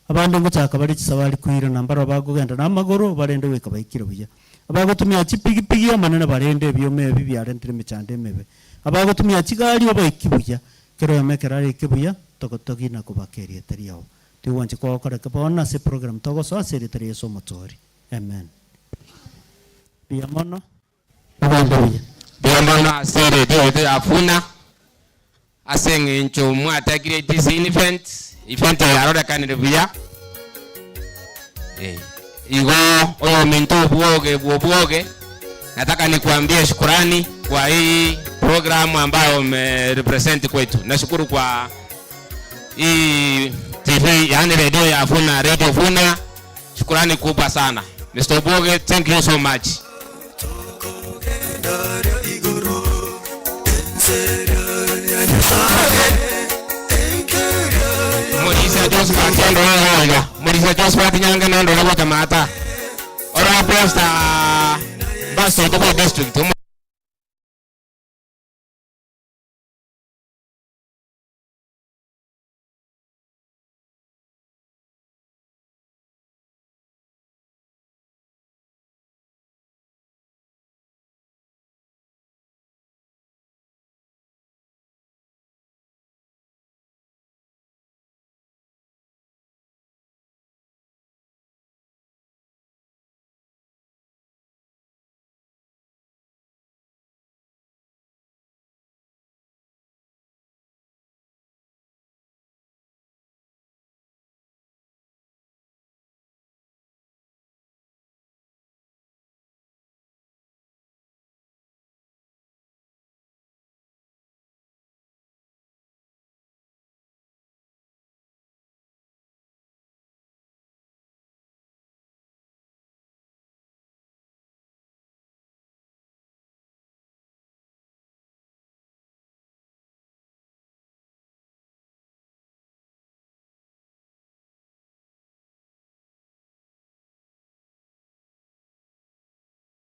Abande ngochaka bare chisabari koirana mbarabwo bakogenda namagoro, barende goika baikire buya. Abagotumia chipigipigi amanene barende ebioma ebi biarentire emechando emebe. Abagotumia chigari obaiki buya. Kera oyomo ekero araike buya, togotogi na kobaka erieta riao. Tigwancha kogokora ki bono ase eprogram togosoa ase erieta ria Yeso Omotoori. Amen. Mbuya mono. Ogende buya. Mbuya mono ase eredio yaito ya Funa ase eng'encho mwatekire this event, event eye yarorekanire buya. Eh, igo oyominto obwoge bw'obwoge, nataka nikuambie shukurani kwa hii programu ambayo umerepresent kwetu. Nashukuru kwa hii TV, yaani redio ya Funa, Radio Funa. Shukurani kubwa sana. Mr. Obwoge, thank you so much. Morisia Josephat ndore iga. Morisia Josephat nyange nondore gocha maata. Ora pastor Pastor Otobo district.